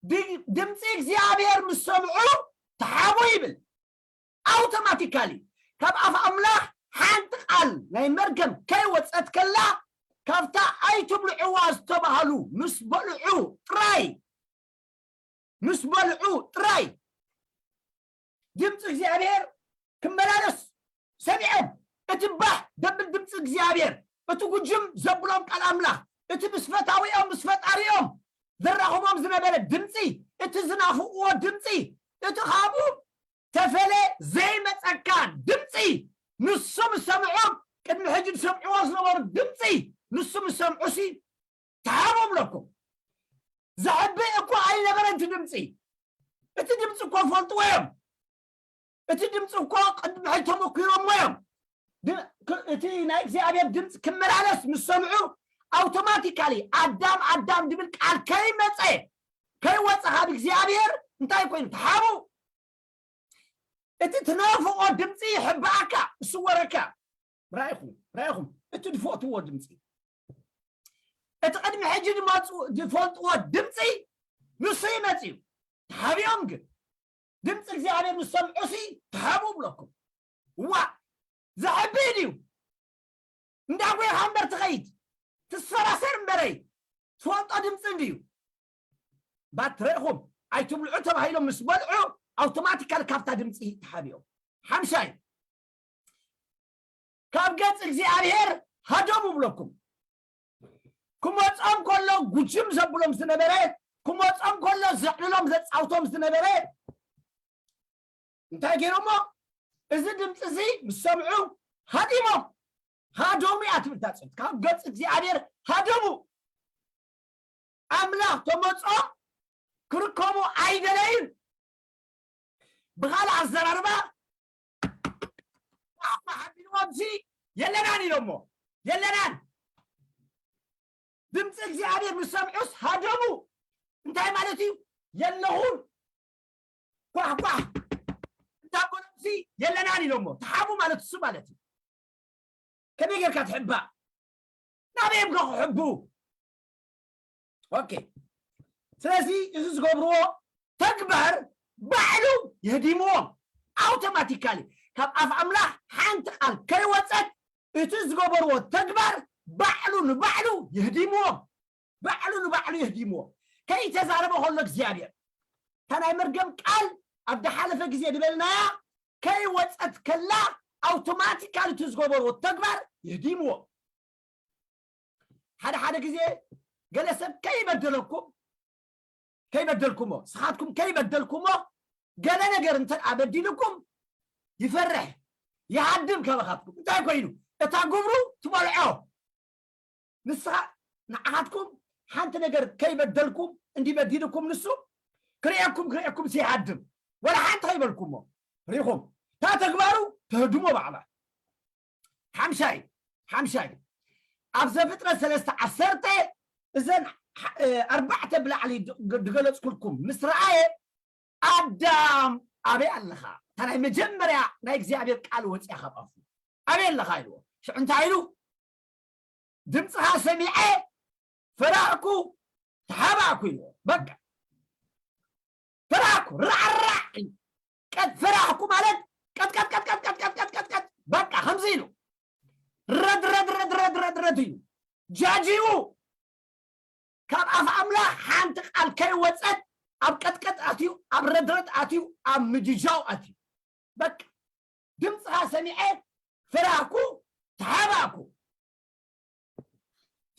ድ-፣ ድምጺ እግዚኣብሔር ምስ ሰምዑ ተሓቡ ይብል። ኣውቶማቲካሊ ካብ ኣፍ ኣምላኽ ሓንቲ ቃል ናይ መርገም ከይወጸት ከላ፣ ካብታ ኣይትብልዕዋ ዝተባህሉ ምስ በልዑ ጥራይ፣ ምስ በልዑ ጥራይ ድምፂ እግዚኣብሔር ክመላለስ ሰሚዖም። እቲ ባህ ደብል ድምፂ እግዚኣብሔር፣ እቲ ጉጅም ዘብሎም ቃል ኣምላኽ፣ እቲ ምስ ፈታዊኦም ምስ ፈጣሪኦም ዘራኽቦም ዝነበረ ድምፂ፣ እቲ ዝናፍቕዎ ድምፂ፣ እቲ ካብኡ ተፈለ ዘይመፀካ ድምፂ ንሱ ምስ ሰምዖም፣ ቅድሚ ሕጂ ዝሰምዕዎ ዝነበሩ ድምፂ ንሱ ምስ ሰምዑሲ ተሃቦም ለኩም። ዘሕብእ እኮ ኣይነበረን እቲ ድምፂ። እቲ ድምፂ እኮ ፈልጥዎ እዮም። እቲ ድምፂ እኮ ቅድሚ ሕጂ ተመኪሮምዎ እዮም። ድ-፣ ክ-፣ እቲ ናይ እግዚኣብሔር ድምፂ ክመላለስ ምስ ሰምዑ፣ ኣውቶማቲካሊ ኣዳም ኣዳም ድብል ቃል ከይመፀ፣ ከይወፀ ካብ እግዚኣብሔር እንታይ ኮይኑ? ተሃቡ። እቲ ትናፍቆ ድምፂ ይሕብኣካ፣ ይስወረካ። ራኢኹም፣ ራኢኹም፣ እቲ ዝፈትዎ ድምፂ፣ እቲ ቅድሚ ሕጂ ዝመፁ ዝፈልጥዎ ድምፂ ንሱ ይመፅ እዩ። ተሃብዮም ግን ድምፂ እግዚኣብሔር ምስ ሰምዑሲ ተሃቡ ብለኩም። ዋ፣ ዘሕብእ ድዩ? እንዳ ጎይኻ እምበር ትኸይድ፣ ትሰራሰር እምበረይ፣ ትፈልጦ ድምፂ እንድዩ። ባት ርኢኹም፣ ኣይትብልዑ ተባሂሎም ምስ በልዑ፣ ኣውቶማቲካል ካብታ ድምፂ ተሓቢኦም። ሓምሻይ፣ ካብ ገፅ እግዚኣብሔር ሃደሙ ብለኩም። ክመፆም ከሎ ጉጅም ዘብሎም ዝነበረ፣ ክመፆም ከሎ ዘዕልሎም ዘፃውቶም ዝነበረ፣ እንታይ ገይሮሞ? እዚ ድምፂ እዚ ምስ ሰምዑ ሃዲሞም። ሃደሙ እያ ትብል እታ ጽሑፍ። ካብ ገጽ እግዚኣብሔር ሃደሙ። ኣምላኽ ተመጾ ክርከቡ ኣይደለዩን። ብኻልእ ኣዘራርባ፣ ኣፋ ሓቢልዎም ሲ የለናን ኢሎሞ። የለናን። ድምፂ እግዚኣብሔር ምስ ሰምዑስ ሃደሙ። እንታይ ማለት እዩ? የለኹን። ኳሕ ኳሕ እንዳበሎም የለናን ኢሎሞ። ተሓቡ ማለት እሱ ማለት እዩ። ከመይ ጌርካ ትሕባእ? ናበይ እዮም ከ ክሕቡ? ኦኬ። ስለዚ እዚ ዝገብርዎ ተግባር ባዕሉ የህዲምዎም። ኣውቶማቲካሊ ካብ ኣፍ ኣምላኽ ሓንቲ ቃል ከይወፀት እቲ ዝገበርዎ ተግባር ባዕሉ ንባዕሉ የህዲምዎም። ባዕሉ ንባዕሉ የህዲምዎም። ከይተዛረበ ከሎ እግዚኣብሔር እታ ናይ መርገም ቃል ኣብ ዝሓለፈ ግዜ ዝበልናያ ከይወፀት ከላ ኣውቶማቲካሊ እቲ ዝገበርዎ ተግባር የህዲምዎ። ሓደ ሓደ ግዜ ገለ ሰብ ከይበደለኩም ከይበደልኩሞ ስኻትኩም ከይበደልኩሞ ገለ ነገር እንተ ኣበዲልኩም ይፈርሕ ይሃድም ካባኻትኩም። እንታይ ኮይኑ? እታ ግብሩ ትበልዖ። ንስኻ ንዓኻትኩም ሓንቲ ነገር ከይበደልኩም እንዲበዲልኩም ንሱ ክርእየኩም ክርእየኩም ሲሃድም ወላ ሓንቲ ከይበልኩሞ ሪኹም እታ ተግባሩ ተህድሞ ባዕላ። ሓምሻይ ሓምሻይ ኣብ ዘፍጥረት ሰለስተ ዓሰርተ እዘን ኣርባዕተ ብላዕሊ ዝገለፅኩልኩም ምስ ረኣየ ኣዳም ኣበይ ኣለኻ? እታ ናይ መጀመርያ ናይ እግዚኣብሔር ቃል ወፅያ ካብ ኣፉ ኣበይ ኣለኻ ኢልዎ። ሽዑ እንታይ ኢሉ? ድምፅኻ ሰሚዐ ፈራህኩ ተሓባእኩ ኢልዎ። በቃ ፈራህኩ ራዕራዕ ቀጥ ፈራህኩ ማለት ቀጥቀጥቀጥቀጥቀጥቀጥቀጥቀጥቀጥ በቃ ከምዚ ኢሉ ረድ ረድ ረድ ረድ ረድ ረድ ኢሉ ጃጂኡ ካብ ኣፍ ኣምላኽ ሓንቲ ቃል ከይወፀት ኣብ ቀጥቀጥ ኣትዩ ኣብ ረድረድ ኣትዩ ኣብ ምጅጃው ኣትዩ በቃ ድምፅኻ ሰሚዐ ፈራህኩ ተሓባእኩ።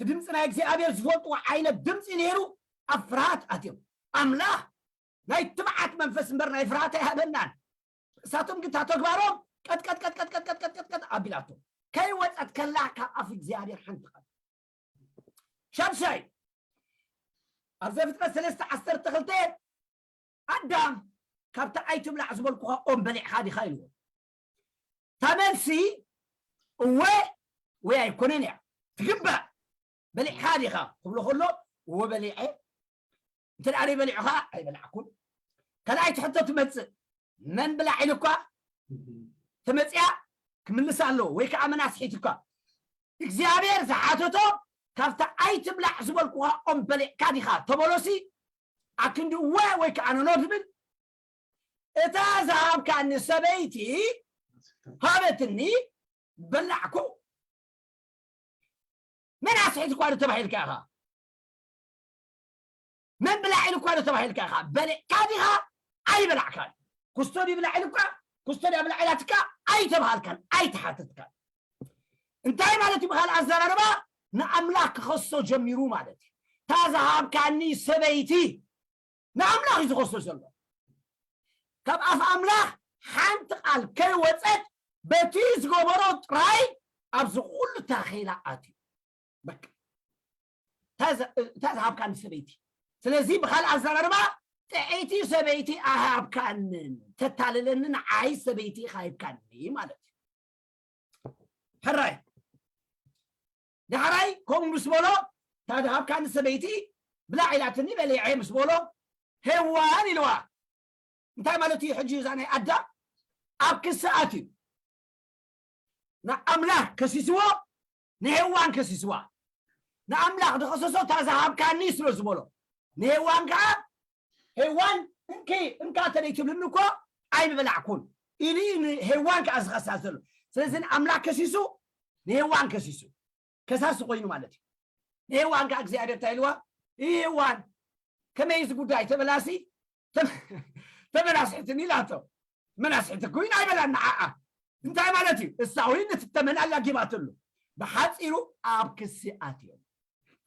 እቲ ድምፂ ናይ እግዚኣብሔር ዝፈልጥዎ ዓይነት ድምፂ ነይሩ ኣብ ፍርሃት ኣትዮም ኣምላኽ ናይ ትብዓት መንፈስ እምበር ናይ ፍርሃት ኣይሃበናን። እሳቶም ግን ተግባሮም ቀጥቀጥቀጥቀጥቀጥቀጥቀጥቀጥቀጥ ኣቢላቶም ከይወፀት ከላ ካብ ኣፍ እግዚኣብሔር ሓንቲ ቃል ሻድሻይ ኣብ ዘፍጥረት ሰለስተ ዓሰርተ ክልተ ኣዳም ካብቲ ኣይትብላዕ ዝበልኩኻ ኦም በሊዕኻ ዲኻ ኢልዎ። እታ መልሲ እወ ወይ ኣይኮነን እያ ትግባእ። በሊዕኻ ዲኻ ክብሎ ከሎ እወ በሊዐ እንተ ደኣ በሊዑኻ ኣይበላዕኩን። ካልኣይቲ ሕቶ ትመጽእ መን ብላዕ ኢልኳ ተመጽያ ክምልስ ኣለዎ ወይ ከዓ መን ኣስሒትኳ እግዚኣብሔር ዝሓተቶ ካብታ ኣይትብላዕ ዝበልኩኻ ኦም በሊዕካ ዲኻ ተበሎሲ ኣክንዲ እወ ወይ ከዓ ኖኖ ትብል እታ ዝሃብካኒ ሰበይቲ ሃበትኒ በላዕኩ መን ኣስሒትኳ ዶ ተባሂልካ ኢኻ መን ብላዕ ኢልኳ ዶ ተባሂልካ ኢኻ በሊዕካ ዲኻ ኣይበላዕካን ኩስቶዲ ብላዕ ኢልኳ ኩስቶዲ ኣብላዕ ኢላትካ ኣይተባሃልካን ኣይተሓተትካን እንታይ ማለት እዩ ብካል ኣዘራርባ ንኣምላኽ ክኸሶ ጀሚሩ ማለት እዩ እታ ዝሃብካኒ ሰበይቲ ንኣምላኽ እዩ ዝኸሶ ዘሎ ካብ ኣፍ ኣምላኽ ሓንቲ ቃል ከይወፀት በቲ ዝገበሮ ጥራይ ኣብዚ ኩሉ ታኼላ ኣትዩ በቃ እታ ዝሃብካኒ ሰበይቲ ስለዚ ብካል ኣዘራርባ ጥዕይቲ ሰበይቲ ኣሃብካንን ተታልለኒ ንዓይ ሰበይቲ ካሂብካኒ ማለት እዩ ሕራይ ዳሕራይ ከምኡ ምስ በሎ እታ ዝሃብካኒ ሰበይቲ ብላዕ ኢላትኒ በሊዐ ምስ በሎ ሄዋን ኢልዋ እንታይ ማለት እዩ ሕጂ እዛ ናይ ኣዳም ኣብ ክሲ ኣትዩ ንኣምላኽ ከሲስዎ ንሄዋን ከሲስዋ ንኣምላኽ ዝኸሰሶ እታ ዝሃብካኒ ስለ ዝበሎ ንሄዋን ከዓ ሄዋን እንኪ እንካ ተደይ ትብልኒ እኮ ኣይምበላዕኩን ኢሉ ንሄዋን ከዓ ዝኸሳ ዘሎ ስለዚ ንኣምላኽ ከሲሱ ንሄዋን ከሲሱ ከሳሲ ኮይኑ ማለት እዩ ንሄዋን ከዓ እግዚኣብሔር እንታይ ኢልዋ ይህ ሄዋን ከመይ እዚ ጉዳይ ተበላሲ ተመናስሕትኒ ኢላቶ መናስሕቲ እኮ ኢና ይበላ ንዓኣ እንታይ ማለት እዩ እሳ ወይ ነቲ ተመን ኣላጊባትሉ ብሓፂሩ ኣብ ክሲ ኣትዮም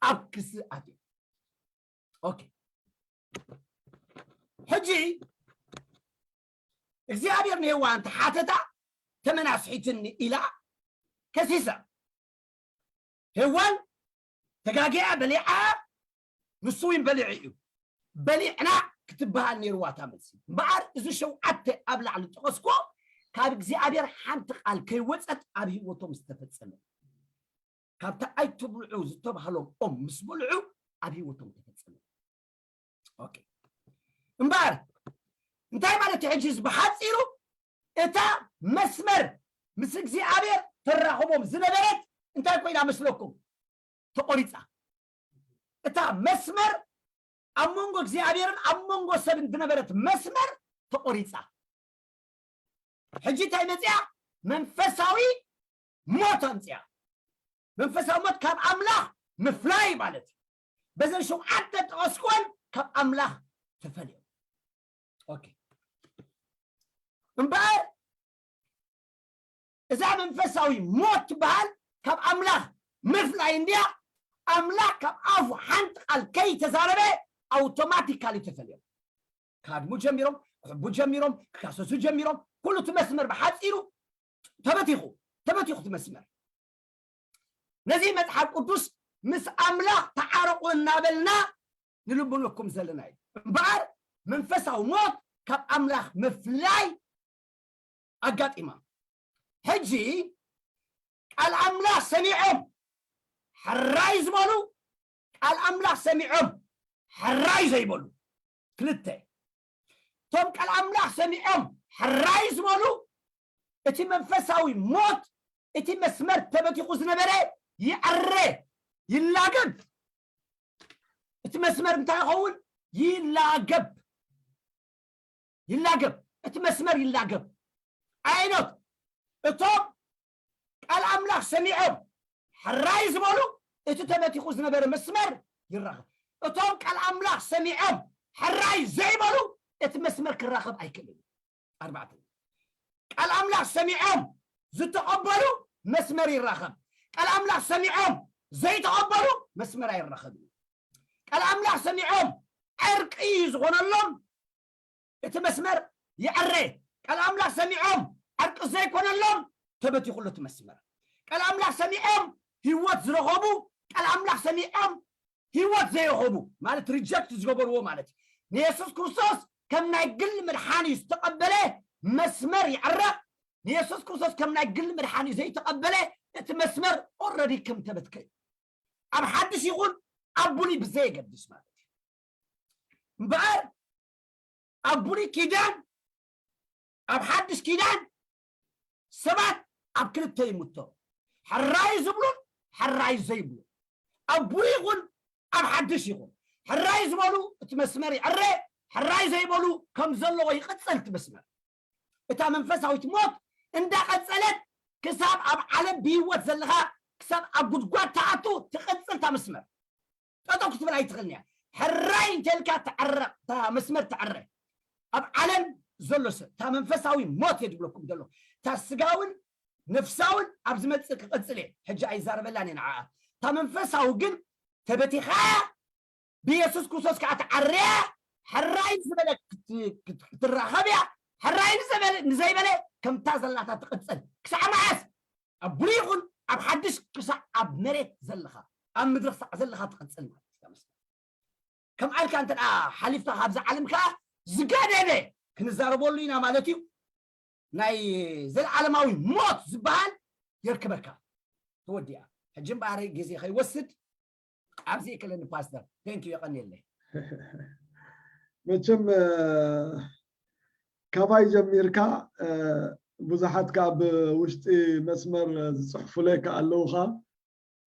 ኣብ ክሲ ኣትዮም ኦኬ ሕጂ እግዚኣብሔር ንሄዋን ተሓተታ ተመናስሒትኒ ኢላ ከሲሳ ሄዋን ተጋጊያ በሊዓ ንሱ እውን በሊዑ እዩ በሊዕና ክትበሃል ነይርዋ እታ መልሲ እምበኣር እዚ ሸውዓተ ኣብ ላዕሊ ጠቐስኮ ካብ እግዚኣብሔር ሓንቲ ቃል ከይወፀት ኣብ ህይወቶም ዝተፈፀመ ካብቲ ኣይትብልዑ ዝተባህሎም ኦም ምስ በልዑ ኣብ ህይወቶም ተፈፀመ እምበኣር እንታይ ማለት እዩ ሕጂ ብሓፂሩ እታ መስመር ምስ እግዚኣብሔር ተራኽቦም ዝነበረት እንታይ ኮይና መስለኩም? ተቆሪጻ። እታ መስመር ኣብ መንጎ እግዚኣብሔርን ኣብ መንጎ ሰብን ዝነበረት መስመር ተቆሪጻ። ሕጂ እንታይ መጽያ? መንፈሳዊ ሞት ኣምጽያ። መንፈሳዊ ሞት ካብ ኣምላኽ ምፍላይ ማለት እዩ። በዘን ሸውዓተ ጠቐስኩወን ካብ ኣምላኽ ተፈልዮም። ኦኬ። እምበኣር እዛ መንፈሳዊ ሞት ትበሃል ካብ ኣምላኽ ምፍላይ እንድያ። ኣምላኽ ካብ ኣፉ ሓንቲ ቃል ከይተዛረበ ኣውቶማቲካሊ ተፈልዮም። ክሃድሙ ጀሚሮም፣ ክሕቡ ጀሚሮም፣ ክካሰሱ ጀሚሮም። ኩሉ እቲ መስመር ብሓፂሩ ተበቲኹ፣ ተበቲኹ እቲ መስመር። ነዚ መጽሓፍ ቅዱስ ምስ ኣምላኽ ተዓረቑ እናበልና ንልምነኩም ዘለና እዩ። እምበኣር መንፈሳዊ ሞት ካብ ኣምላኽ ምፍላይ ኣጋጢማ። ሕጂ ቃል ኣምላኽ ሰሚዖም ሕራይ ዝበሉ፣ ቃል ኣምላኽ ሰሚዖም ሕራይ ዘይበሉ። ክልተ። እቶም ቃል ኣምላኽ ሰሚዖም ሕራይ ዝበሉ፣ እቲ መንፈሳዊ ሞት፣ እቲ መስመር ተበቲኹ ዝነበረ ይዕረ፣ ይላገብ። እቲ መስመር እንታይ ይኸውን? ይላገብ። ይላገብ። እቲ መስመር ይላገብ። ዓይነት እቶም ቃል ኣምላኽ ሰሚዖም ሕራይ ዝበሉ፣ እቲ ተበቲኹ ዝነበረ መስመር ይራኸብ። እቶም ቃል ኣምላኽ ሰሚዖም ሕራይ ዘይበሉ፣ እቲ መስመር ክራኸብ ኣይክእልን። ኣርባዕተ። ቃል ኣምላኽ ሰሚዖም ዝተቐበሉ መስመር ይራኸብ። ቃል ኣምላኽ ሰሚዖም ዘይተቐበሉ መስመር ኣይራኸብን። ቃል ኣምላኽ ሰሚዖም ዕርቂ ዝኾነሎም እቲ መስመር ይዕረ። ቃል ኣምላኽ ሰሚዖም ዕርቂ ዘይኮነሎም ተበቲኹሉ እቲ መስመር። ቃል ኣምላኽ ሰሚዖም ህይወት ዝረኸቡ፣ ቃል ኣምላኽ ሰሚዖም ህይወት ዘይረኸቡ ማለት ሪጀክት ዝገበርዎ ማለት እዩ። ንየሱስ ክርስቶስ ከም ናይ ግል መድሓኒ ዝተቐበለ መስመር ይዕረቕ። ንየሱስ ክርስቶስ ከም ናይ ግል መድሓኒ ዘይተቐበለ እቲ መስመር ኦረዲ ከም ተበትከ እዩ። ኣብ ሓድሽ ይኹን ኣብ ብሉይ ብዘየገድስ ማለት እዩ። እምበኣር ኣብ ብሉይ ኪዳን፣ ኣብ ሓድሽ ኪዳን ሰባት ኣብ ክልተ ይምቶ፣ ሕራይ ዝብሉን ሕራይ ዘይብሉ። ኣብ ብሉይ ይኹን ኣብ ሓድሽ ይኹን ሕራይ ዝበሉ እቲ መስመር ይዕረ፣ ሕራይ ዘይበሉ ከም ዘለዎ ይቕጽል እቲ መስመር። እታ መንፈሳዊት ሞት እንዳቐጸለት ክሳብ ኣብ ዓለም ብህይወት ዘለኻ፣ ክሳብ ኣብ ጉድጓድ ትኣቱ ትቕጽል እታ መስመር። ጠጠው ክትብል ኣይትኽእልን እያ። ሕራይ እንተልካ ትዕረቕ፣ እታ መስመር ትዕረ። ኣብ ዓለም ዘሎ ሰብ፣ እታ መንፈሳዊ ሞት እየ ዝብለኩም ዘሎ። እታ ስጋውን ነፍሳውን ኣብ ዝመጽእ ክቕጽል እየ። ሕጂ ኣይዛረበላን እየ ንዓኣ። እታ መንፈሳዊ ግን ተበቲኻ ብየሱስ ክርስቶስ ከዓ ትዓርያ፣ ሕራይ ዝበለ ክት-፣ ክት-፣ ክትራኸብ እያ። ሕራይ ንዘበለ-፣ ንዘይበለ ከምታ ዘላታ ትቕጽል። ክሳዕ መዓስ? ኣብ ብሉይ ይኹን ኣብ ሓድሽ ክሳዕ ኣብ መሬት ዘለኻ፣ ኣብ ምድሪ ክሳዕ ዘለኻ ትቕጽል ማለት እዩ። ከም ኣልካ እንተ ደኣ ሓሊፍካ ካብዛ ዓለም ከኣ ዝገደደ ክንዛረበሉ ኢና ማለት እዩ። ናይ ዘለዓለማዊ ሞት ዝበሃል የርክበካ። ተወዲኣ። ሕጂ እምበኣር ግዜ ከይወስድ ኣብዚ ይክለኒ ፓስተር። Thank you፣ የቐንየለይ። መቸም፣ እ፣ ካባይ ጀሚርካ፣ እ፣ ብዙሓት ከኣ ብውሽጢ መስመር ዝጽሕፉለይ ከኣ ኣለውኻ።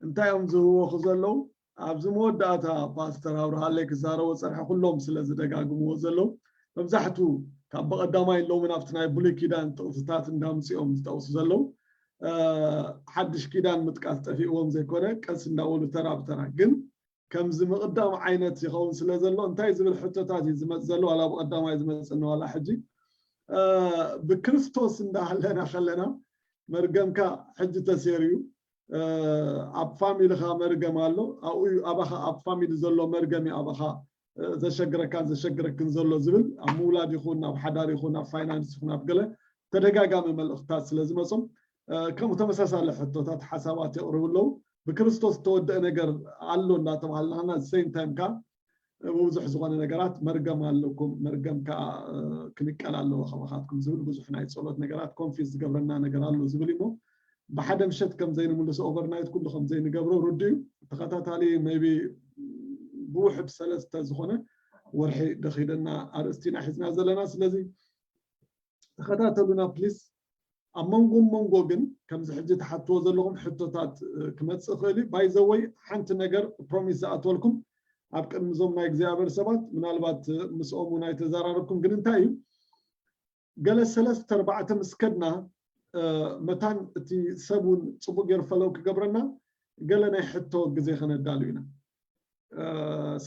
እንታይ እዮም ዝህወኹ ዘለዉ? ኣብዚ መወዳእታ ፓስተር ኣብርሃለይ ክዛረቦ ጸንሐ፣ ኩሎም ስለ ዝደጋግምዎ ዘለዉ፣ መብዛሕቱ ካብ ብቐዳማይ ሎሚ ናብቲ ናይ ብሉይ ኪዳን ጥቕስታት እንዳምጽኦም ዝጠቕሱ ዘለዉ፣ እ፣ ሓድሽ ኪዳን ምጥቃስ ጠፊእዎም ዘይኮነ፣ ቀስ እንዳበሉ ተራ ብተራ። ግን ከምዚ ምቕዳም ዓይነት ይኸውን ስለ ዘሎ፣ እንታይ ዝብል ሕቶታት እዩ ዝመጽእ ዘሎ? ዋላ ብቐዳማይ ዝመጽእኒ ዋላ ሕጂ፣ እ፣ ብክርስቶስ እንዳሃለና ከለና መርገምካ ሕጂ ተሴርዩ፣ እ፣ ኣብ ፋሚሊኻ መርገም ኣሎ፣ ኣብኡ እዩ፣ ኣባኻ ኣብ ፋሚሊ ዘሎ መርገም እዩ ኣባኻ፣ እ፣ ዘሸግረካን ዘሸግረክን ዘሎ ዝብል፣ ኣብ ምውላድ ይኹን፣ ኣብ ሓዳር ይኹን፣ ኣብ ፋይናንስ ይኹን፣ ኣብ ገለ ተደጋጋሚ መልእኽትታት ስለ ዝመጾም፣ እ፣ ከምኡ ተመሳሳሊ ሕቶታት፣ ሓሳባት የቕርቡ ኣለዉ። ብክርስቶስ ዝተወደአ ነገር ኣሎ እንዳተባሃልና፣ ሴም ታይም ከኣ ብብዙሕ ዝኾነ ነገራት መርገም ኣለኩም፣ መርገም ከኣ፣ እ፣ ክንቀል ኣለዎ ካባኻትኩም ዝብል ብዙሕ ናይ ጸሎት ነገራት ኮንፊዝ ዝገብረና ነገር ኣሎ ዝብል እዩ እሞ፣ ብሓደ ምሸት ከም ዘይንምልሶ፣ ኦቨርናይት ኩሉ ከም ዘይንገብሮ ርዱእ እዩ። ተኸታታሊ ሜይቢ ብውሕድ ሰለስተ ዝኾነ ወርሒ ደኺደና ኣርእስቲ ኢና ሒዝና ዘለና። ስለዚ ተኸታተሉና ፕሊስ። ኣብ መንጎ መንጎ ግን ከምዚ ሕጂ ትሓትዎ ዘለኹም ሕቶታት ክመፅእ ክእል እዩ። ባይዘወይ ሓንቲ ነገር ፕሮሚስ ዝኣትወልኩም ኣብ ቅድሚ እዞም ናይ እግዚኣብሔር ሰባት ምናልባት ምስኦም እውን ኣይተዘራረብኩም፣ ግን እንታይ እዩ ገለ ሰለስተ ኣርባዕተ ምስ ከድና መታን እቲ ሰብ እውን ፅቡቅ ገይሩ ፈለው ክገብረና ገለ ናይ ሕቶ ግዜ ከነዳሉ ኢና።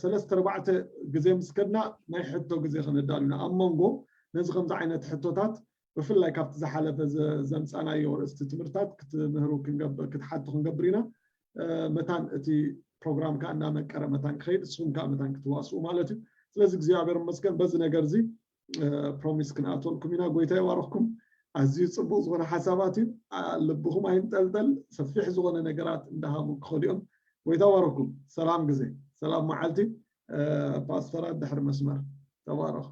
ሰለስተ ኣርባዕተ ግዜ ምስ ከድና ናይ ሕቶ ግዜ ከነዳሉ ኢና። ኣብ መንጎ ነዚ ከምዚ ዓይነት ሕቶታት ብፍላይ ካብቲ ዝሓለፈ ዘምፃናዮ ርእስቲ ትምህርታት ክትምህሩ ክትሓቱ ክንገብር ኢና። መታን እቲ ፕሮግራም ከዓ እናመቀረ መታን ክኸይድ ንስኹም ከዓ መታን ክትዋስኡ ማለት እዩ። ስለዚ እግዚኣብሔር መስገን በዚ ነገር እዚ ፕሮሚስ ክንኣትወልኩም ኢና። ጎይታ ይባርኽኩም። ኣዝዩ ፅቡቅ ዝኾነ ሓሳባት እዩ። ልብኹም ኣይንጠልጠል። ሰፊሕ ዝኾነ ነገራት እንዳሃሙ ክኸዱ እዮም። ጎይታ ባረኩም። ሰላም ግዜ፣ ሰላም መዓልቲ። ፓስተራት ድሕሪ መስመር ተባረኹ።